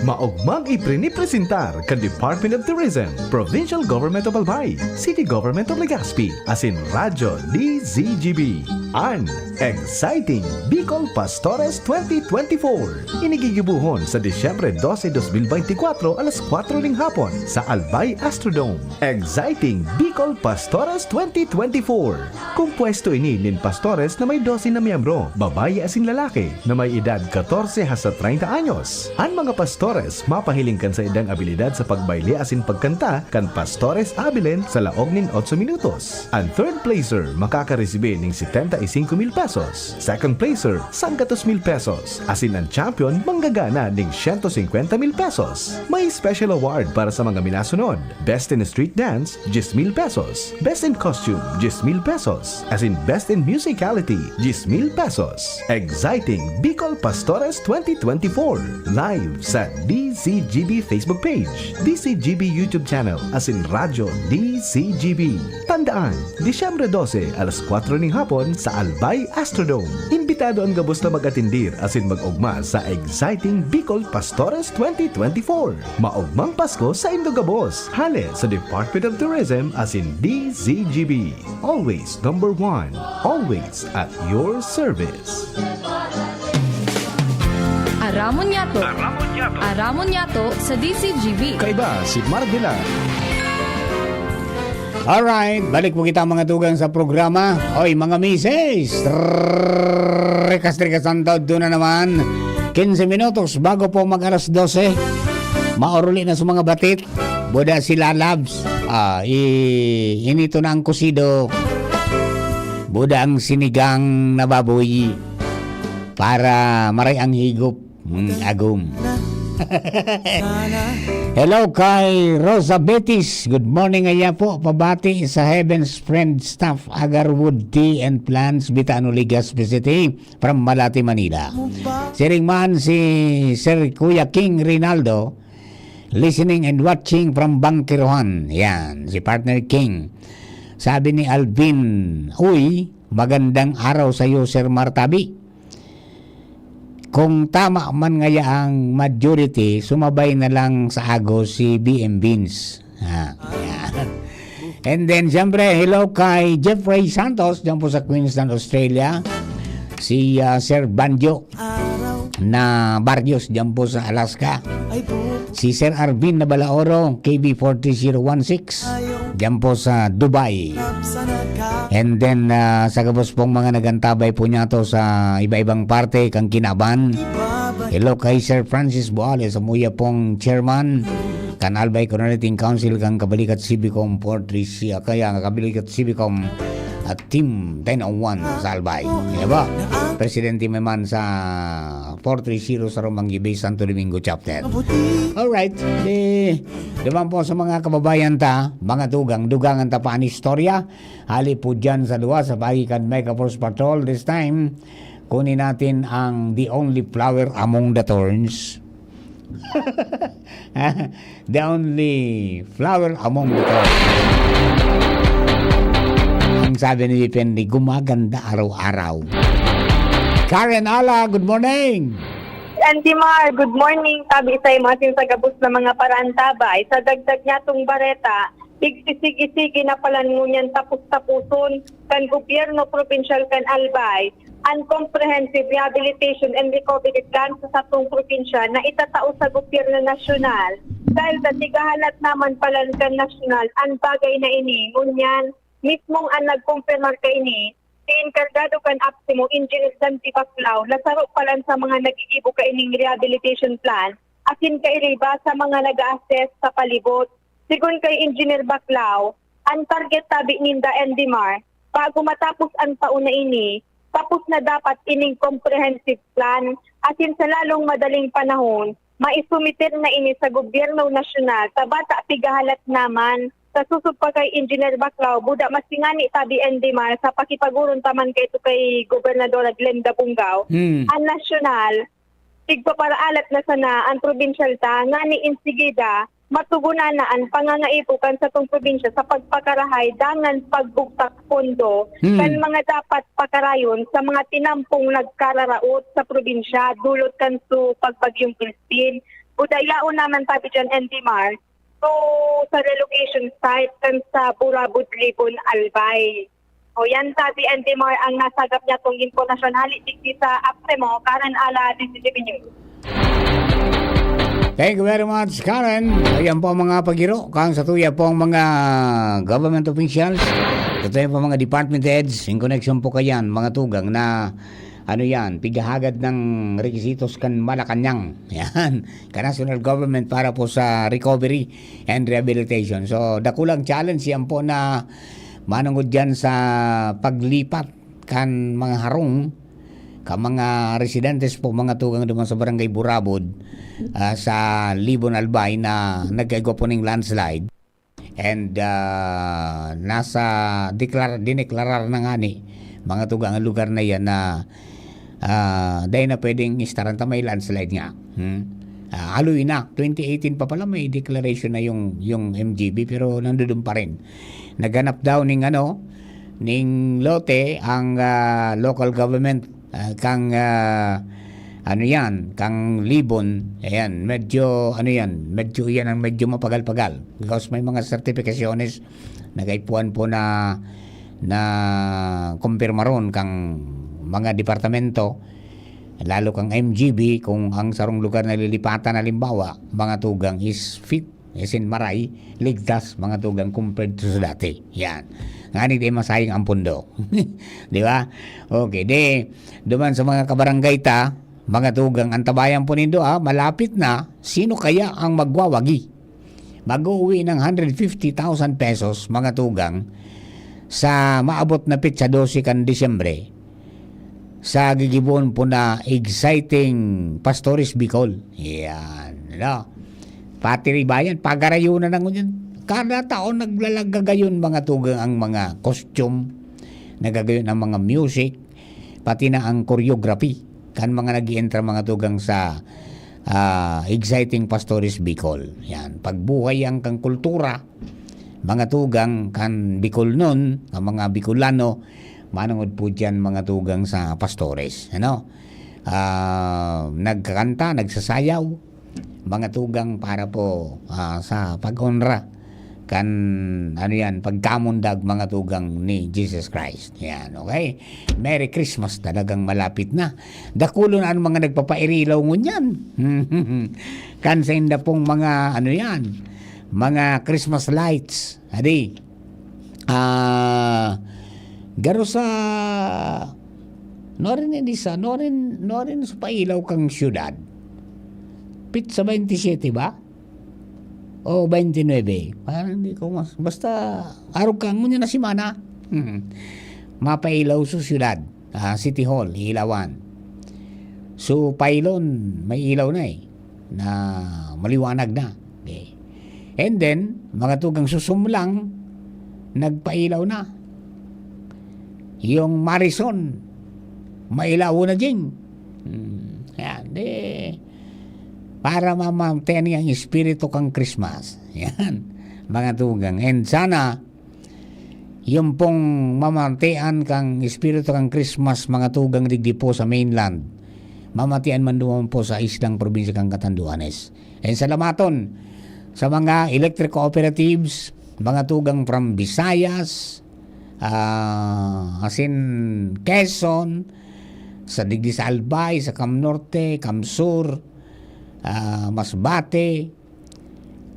Maogmang iprinipresentar kan Department of Tourism, Provincial Government of Albay, City Government of Legazpi, asin Radyo D Z G B, an Exciting Bicol Pastores twenty twenty-four. Ini gigibohon sa Disyembre dose, dos mil beintikwatro, alas kwatro ning hapon sa Albay Astrodome. Exciting Bicol Pastores twenty twenty-four. Kompuesto ini nin pastores na may dose na miyembro, babayi asin lalaki, na may edad katorse hasta treinta anyos. An mga pastores mapahiling kan saindang abilidad sa pagbayle asin pagkanta kan Pastores Abilene sa laog nin otso minutos. An third placer makakaresibi nin setenta y cinco mil pesos, second placer, sanggatos mil pesos, asin an champion manggagana nin siyento singkwenta mil pesos. May special award para sa mga minasunod: Best in Street Dance, dyes mil pesos; Best in Costume, dyes mil pesos; asin Best in Musicality, dyes mil pesos. Exciting Bicol Pastores twenty twenty-four, live sa D Z G B Facebook page, D Z G B YouTube channel, asin Radyo D Z G B. Tandaan, Disyembre dose, alas kwatro ning hapon sa Albay Astrodome. Imbitado an gabos na mag-atendir asin mag-ogma sa Exciting Bicol Pastores twenty twenty-four. Maogmang Pasko sa indo gabos, hale sa Department of Tourism asin D Z G B. Always number one. Always at your service. Aramon Yato. Aramon Yato. Aramon Yato sa D Z G B. Kaiba si Marvela. Alright, balik po kita, mga tugang, sa programa. Oy, mga misis, trikas-trikas ang taod na naman. Quince minutos bago po mag alas dose. Mauruli na sa mga batit. Buda si Lalabs. Ah, i inito na ang kusido. Buda ang sinigang na baboy para maray ang higop. Mm, agom. Hello kay Rosa Betis. Good morning, aya po. Pabati sa Heaven's Friend staff, Agarwood Tea and Plants, Bitano, Legazpi City, from Malate, Manila. Siring man si Sir Kuya King Rinaldo, listening and watching from Bangkirohan. Yan, si Partner King. Sabi ni Alvin, "Uy, magandang araw sa'yo, Sir Martabi." Kung tama man ngaya ang majority, sumabay na lang sa agos si B M Beans. Ah, yan. And then, siyempre, hello kay Jeffrey Santos, dyan po sa Queensland, Australia. Si, ah, Sir Banjo na Barrios, dyan po sa Alaska. Si Sir Arvin Nabalaoro, K B four three zero one six, dyan po sa Dubai. And then, ah, sa gabos pong mga nagantabay po niya to sa iba-ibang parte, kang kinaban. Hello kay Sir Francis Boales, samuya pong chairman kan Albay Coordinating Council, kang Kabalikat Civicom four three C, kaya nga Kabalikat Civicom at Team ten oh one sa Albay. Di ba? Presidente man sa four three zero sa Romanggi Bay, Santo Domingo Chapter. Alright, di, duman po sa mga kababayan ta, mga tugang, dugangan ta pa an istorya. Hali po dyan sa duwa sa pagi kan Mega Force Patrol. This time, kunin natin ang The Only Flower Among the Thorns. The Only Flower Among the Thorns. Ang sabi ni Depende, gumaganda araw-araw. Karen Ala, good morning! Andy Mar, good morning. Tabi sa imo asin sa gabos na mga paraantabay. Sa dagdag niya tong bareta, igsisigi-sige na pala ngunyan tapos-tapuson kan gobyerno probinsyal kan Albay an comprehensive rehabilitation and recovery plan sa satong probinsya na itatao sa gobyerno nasyonal. Dahil sa tigahalat naman pala kan nasyonal, ang bagay na ini, ngunyan, mismong ang nagkumpirmar kaini, si Enkargado kan APSEMO, Engineer Dante Baclao, na saro palan sa mga nagigibo kaining rehabilitation plan, asin kairiba sa mga nag-a-assess sa palibot. Sigon kay Engineer Baclao, ang target tabi ninda, Andy Mar, bago matapos ang taon na ini, tapos na dapat ining comprehensive plan, asin sa lalong madaling panahon, maisumiter na ini sa gobyerno nasyonal, ta bata pigahalat naman. Sa susog pa kay Engineer Baclao, buda mas ngani tabi, Andy Mar, sa pakipag-oron ta man kaito kay Gobernadora Glenda Bungao, Hmm. ang nasyonal, igpaparaalat na sana ang probinsyal ta, ngani insigida, matugunan na an pangangaipo kan satong probinsya sa pagpakarahay dangan pagbugtak pondo Hmm. kan mga dapat pakarayon sa mga tinampong nagkararaot sa probinsya, dulot kan su pagbagyong Christine. Buda yaon naman tabi dyan, Andy Mar, to sa relocation site kan sa Burabod, Libon, Albay. O yan, tabi, Andy Mar, ang nasagap niya tong impormasyon hali digdi sa APSEMO, Karen Ala, D Z T V News. Thank you very much, Karen. Ayan po ang mga pagiro kang sa tuya pong mga government officials, sa tuya pong mga department heads, in connection po kayan, mga tugang na, ano yan, pighahagad ng requisitos kan Malacañang. Yan, ka national government para po sa recovery and rehabilitation. So, dakulang challenge yan po na manungod dyan sa paglipat kan mga harong ka mga residentes po, mga tugang duman sa Barangay Burabod, ah, sa Libon, Albay, na nagkaigwa po ning landslide. And, ah, nasa deklar-, dineklarar na ngani, mga tugang, ang lugar na yan na, ah, dai na pwedeng istaran ta may landslide nga. Hmm? Ah, aloy na, twenty eighteen pa pala may declaration na yung, yung M G B, pero nandudun pa rin. Naghanap daw ning ano, ning lote ang, ah, local government, ah, kang, ah, ano yan, kang Libon. Ayan, medyo, ano yan, medyo yan ang medyo mapagal-pagal. Because may mga sertifikasyones na kaipuhan po na, na kumpirmaron kang mga departamento, lalo kang M G B, kung ang sarong lugar na lilipatan, halimbawa, mga tugang is fit, as in maray, ligtas, mga tugang, compared to sa dati. Yan. Ngani di masayang ang pundo. Di ba? Okay, di, duman sa mga kabarangay ta, mga tugang, antabayan po nindo, ah, malapit na, sino kaya ang magwawagi? Mag-uuwi ng hundred fifty thousand pesos, mga tugang, sa maabot na petsa dose kan Disyembre, sa gigibohon po na Exciting Pastores Bicol. Yan, no? Patiribayan, pagarayonan na ngunyan. Kada taon naglalagagayon mga tugang ang mga costume, nagagayon ang mga music, pati na ang choreography kan mga nag-ientra mga tugang sa, ah, Exciting Pastores Bicol. Yan, pagbuhay ang kang kultura, mga tugang kan Bicol nun, ang mga Bicolano, manungod po diyan mga tugang sa pastores, ano? Ah, nagkakanta, nagsasayaw, mga tugang para po, ah, sa pag-onra kan, ano yan, pagkamundag, mga tugang ni Jesus Christ. Yan, okay? Merry Christmas, talagang malapit na. Dakulon ang mga nagpapairilaw ngunyan. Kan sa inda pong mga, ano yan, mga Christmas lights. Adi, ah, garo sa, no rin ini sa, no rin, no rin sa pailaw kang syudad. Pit sa twenty-seven ba? O twenty-nine? Parang di ko mas, basta arog ka, ngunyan na semana. Hmm. Mapailaw sa syudad, ah, City Hall, Ilawan. So, Pailon, may ilaw na eh, na maliwanag na. Okay. And then, mga tugang Susumlang, nagpailaw na. Yung Marison, mailaw na ding. Hmm. Yan, di, para mamantian ang espiritu kang Christmas. Yan, mga tugang. And sana, yung pong mamantian kang espiritu kang Christmas, mga tugang digdi po sa mainland, mamatian man duman po sa islang probinsya kang Catanduanes. And salamaton sa mga electric cooperatives, mga tugang from Visayas, ah, asin Quezon, sa digdi sa Albay, sa Cam Norte, Cam Sur, ah, Masbate,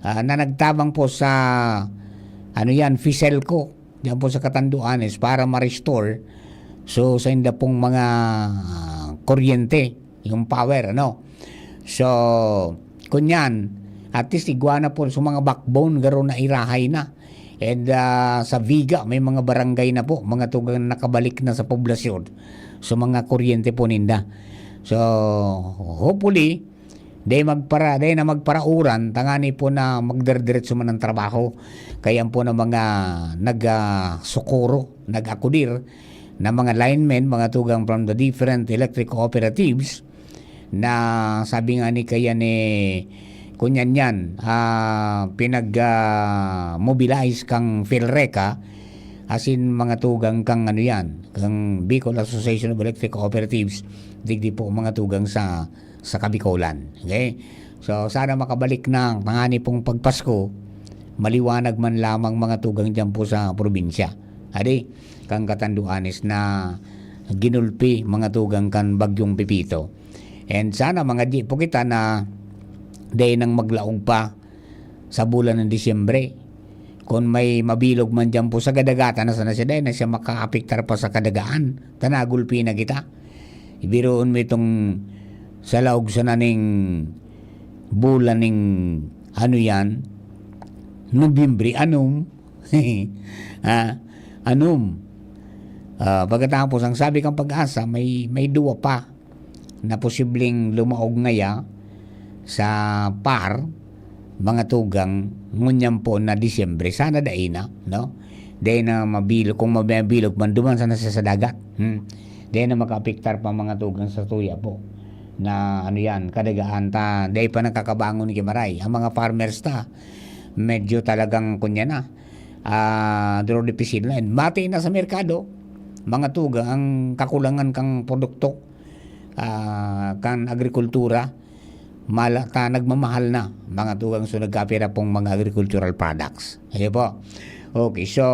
ah, na nagtabang po sa, ano yan, Fiselco, diyan po sa Catanduanes para ma-restore. So, sa inda pong mga, ah, kuryente, yung power, ano. So, kunyan, at least igwa na po sa mga backbone, garo na irahay na. And, ah, sa Viga, may mga barangay na po, mga tugang nakabalik na sa poblasyon. So, mga kuryente po ninda. So, hopefully, dai magpara-, dai na magparauran, tangani po na magdire-diretso man ang trabaho. Kaya po na mga nag, ah, sukuro, nag-akudir na mga linemen, mga tugang from the different electric cooperatives, na sabi nga ni kaya ni kunyan yan, ah, pinag, ah, mobilize kang Philreca, asin mga tugang kang ano yan, kang Bicol Association of Electric Cooperatives, digdi po mga tugang sa, sa Kabikolan. Okay? So, sana makabalik na tangani pong pagpasko, maliwanag man lamang mga tugang dyan po sa probinsya. Adi, kang Catanduanes na ginulpi mga tugang kan Bagyong Pepito. And sana mga di po kita na dai nang maglaog pa sa bulan ng Disyembre. Kung may mabilog man dyan po sa kadagatan, na sana siya, dai na siya makaapektar pa sa kadagaan. Tanagulpi na kita. Ibiroon mo itong sa laog sana ning bulan ning ano yan, Nobyembre, anom. Ah, anom. Ah, pagkatapos, ang sabi kang Pag-asa, may, may duwa pa na posibleng lumaog ngaya sa par, mga tugang, ngunyan po na Disyembre. Sana dai na, no? Dai na mabilog, kung mabilog man, duman sana siya sa dagat. Hmm. Dai na makaapektar pa mga tugang sa tuya po. Na ano yan, kadagaan ta, dai pa nakakabangon ni Kimaray. Ang mga farmers ta, medyo talagang kunya na, ah, duro dipisil na. And mati na sa merkado, mga tugang, ang kakulangan kang produkto, ah, kan agrikultura, mala ta nagmamahal na, mga tugang, so nagkapira pong mga agricultural products. Ayo po. Okay, so,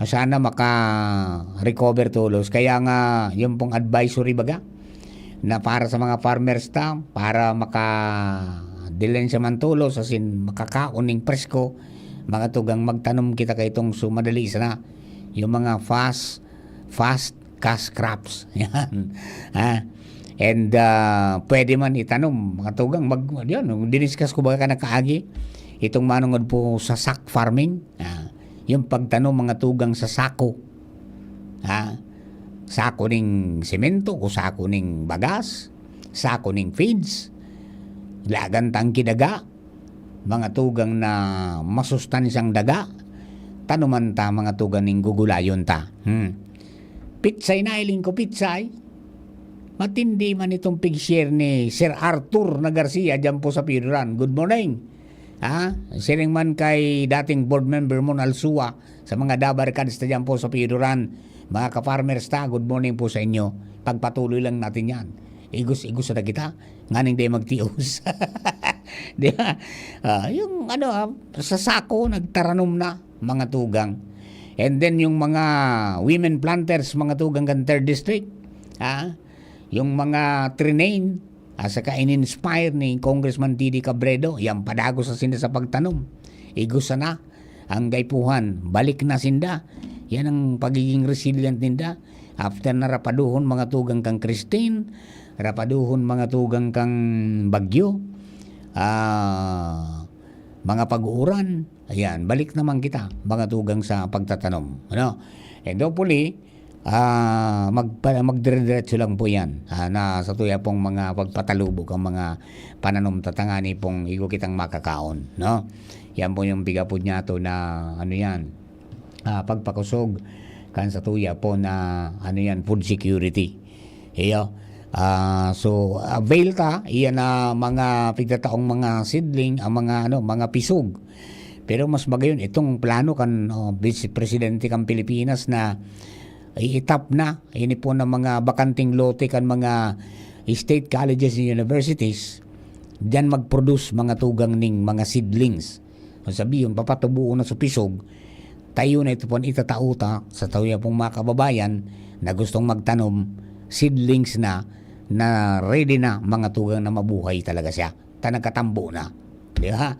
sana maka-recover tolos. Kaya nga, yung pong advisory baga, na para sa mga farmers ta, para maka-dilensya man tolos, asin makakaon ning presko, mga tugang, magtanom kita kay itong so madali sana. Yung mga fast, fast cash crops. Yan. Ha? And, ah, pwede man itanom, mga tugang, mag-, yun, diniscuss ko baga ka nakaagi, itong manungod po sa sack farming. Ah, yung pagtanom, mga tugang, sa sako. Ha? Sako ning semento o sako ning bagas, sako ning feeds, lagan tang kidaga. mga tugang na masustansyang daga, tanuman ta, mga tugang, ning gugulayon ta. Hmm. Pitsay na, hiling ko, pitsay. Matindi man itong pig-share ni Sir Arthur na Garcia diyan po sa Pidoran. Good morning. Ha? Siring man kay dating board member Mon Alsua, sa mga dabarkads ta diyan po sa Pidoran, mga ka-farmers ta, good morning po sa inyo. Pagpatuloy lang natin yan. Igos-igos na kita, nganing di magtios. Di ba? Ah, yung ano, ah, sa sako, nagtaranom na, mga tugang. And then yung mga women planters, mga tugang kan third district, ah, yung mga trinain, ah, saka in-inspire ni Congressman T D Cabredo, yan padagos na sinda sa pagtanom. Igos sana ang gaipuhan, balik na sinda. Yan ang pagiging resilient ninda. After na rapaduhon, mga tugang, kang Christine, rapaduhon, mga tugang, kang Bagyo, ah, mga pag-uuran, ayan, balik naman kita, mga tugang, sa pagtatanom. Ano? And hopefully, ah, magpa-, magdire-diretso lang po yan, ah, na sa tuya pong mga pagpatalubo kang mga pananom ta tangani pong igwa kitang makakaon, no? Yan po yung pigapod niya to na, ano yan, ah, pagpakusog kan sa tuya po na, ano yan, food security. Iyo. Ah, so, avail ta, iyan na mga pigtataong mga seedling, ang mga, ano, mga pisog. Pero mas magayon itong plano kan, oh, Vice Presidente kan Pilipinas na iitap na, ini po ng mga bakanteng lote kan mga state colleges and universities, diyan mag-produce, mga tugang, ning mga seedlings. Ang sabihin, papatubuon na sa pisog, tayo na ito pon itatao ta sa tayo pong mga kababayan na gustong magtanom, seedlings na, na ready na, mga tugang, na mabuhay talaga siya. Ta nagkatambo na. Di ba?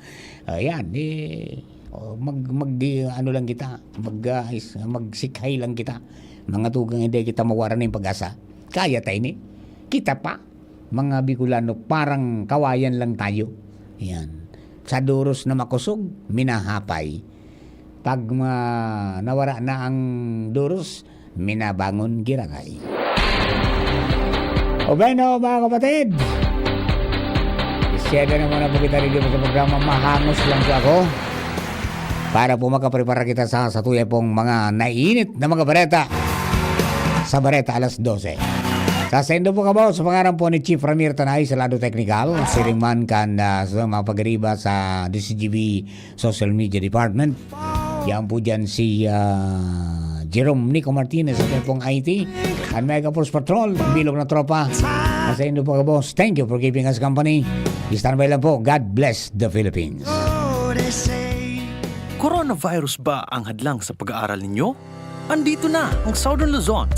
Ayan, eh, oh, mag, mag, ano lang kita, mag, ah, is-, magsikhay lang kita. Mga tugang, hindi kita mawaran ng pag-asa. Kaya tayo ni. Kita pa, mga Bicolano, parang kawayan lang tayo. Yan. Sa duros na makusog, minahapay. Pag ma-, nawara na ang duros, minabangon giraray. O bueno, mga kapatid, i-share na muna po kita dito sa programa. Mahangos lang po ako para po makaprepara kita sa, sa tuya pong mga nainit na mga bareta sa Bareta Alas Dose. Sa sendo po kamo, sa pangaran po ni Chief Ramir Tanay sa lado teknikal, siring man kan, ah, sa mga pag-ariba sa D C G B Social Media Department. Yan po dyan si, ah, Jerome Nico Martinez sa pong I T. Ang Mega Force Patrol, bilog na tropa. Sa inyo po, boss. Thank you for keeping us company. Standby lang po. God bless the Philippines. Coronavirus ba ang hadlang sa pag-aaral ninyo? Andito na ang Southern Luzon,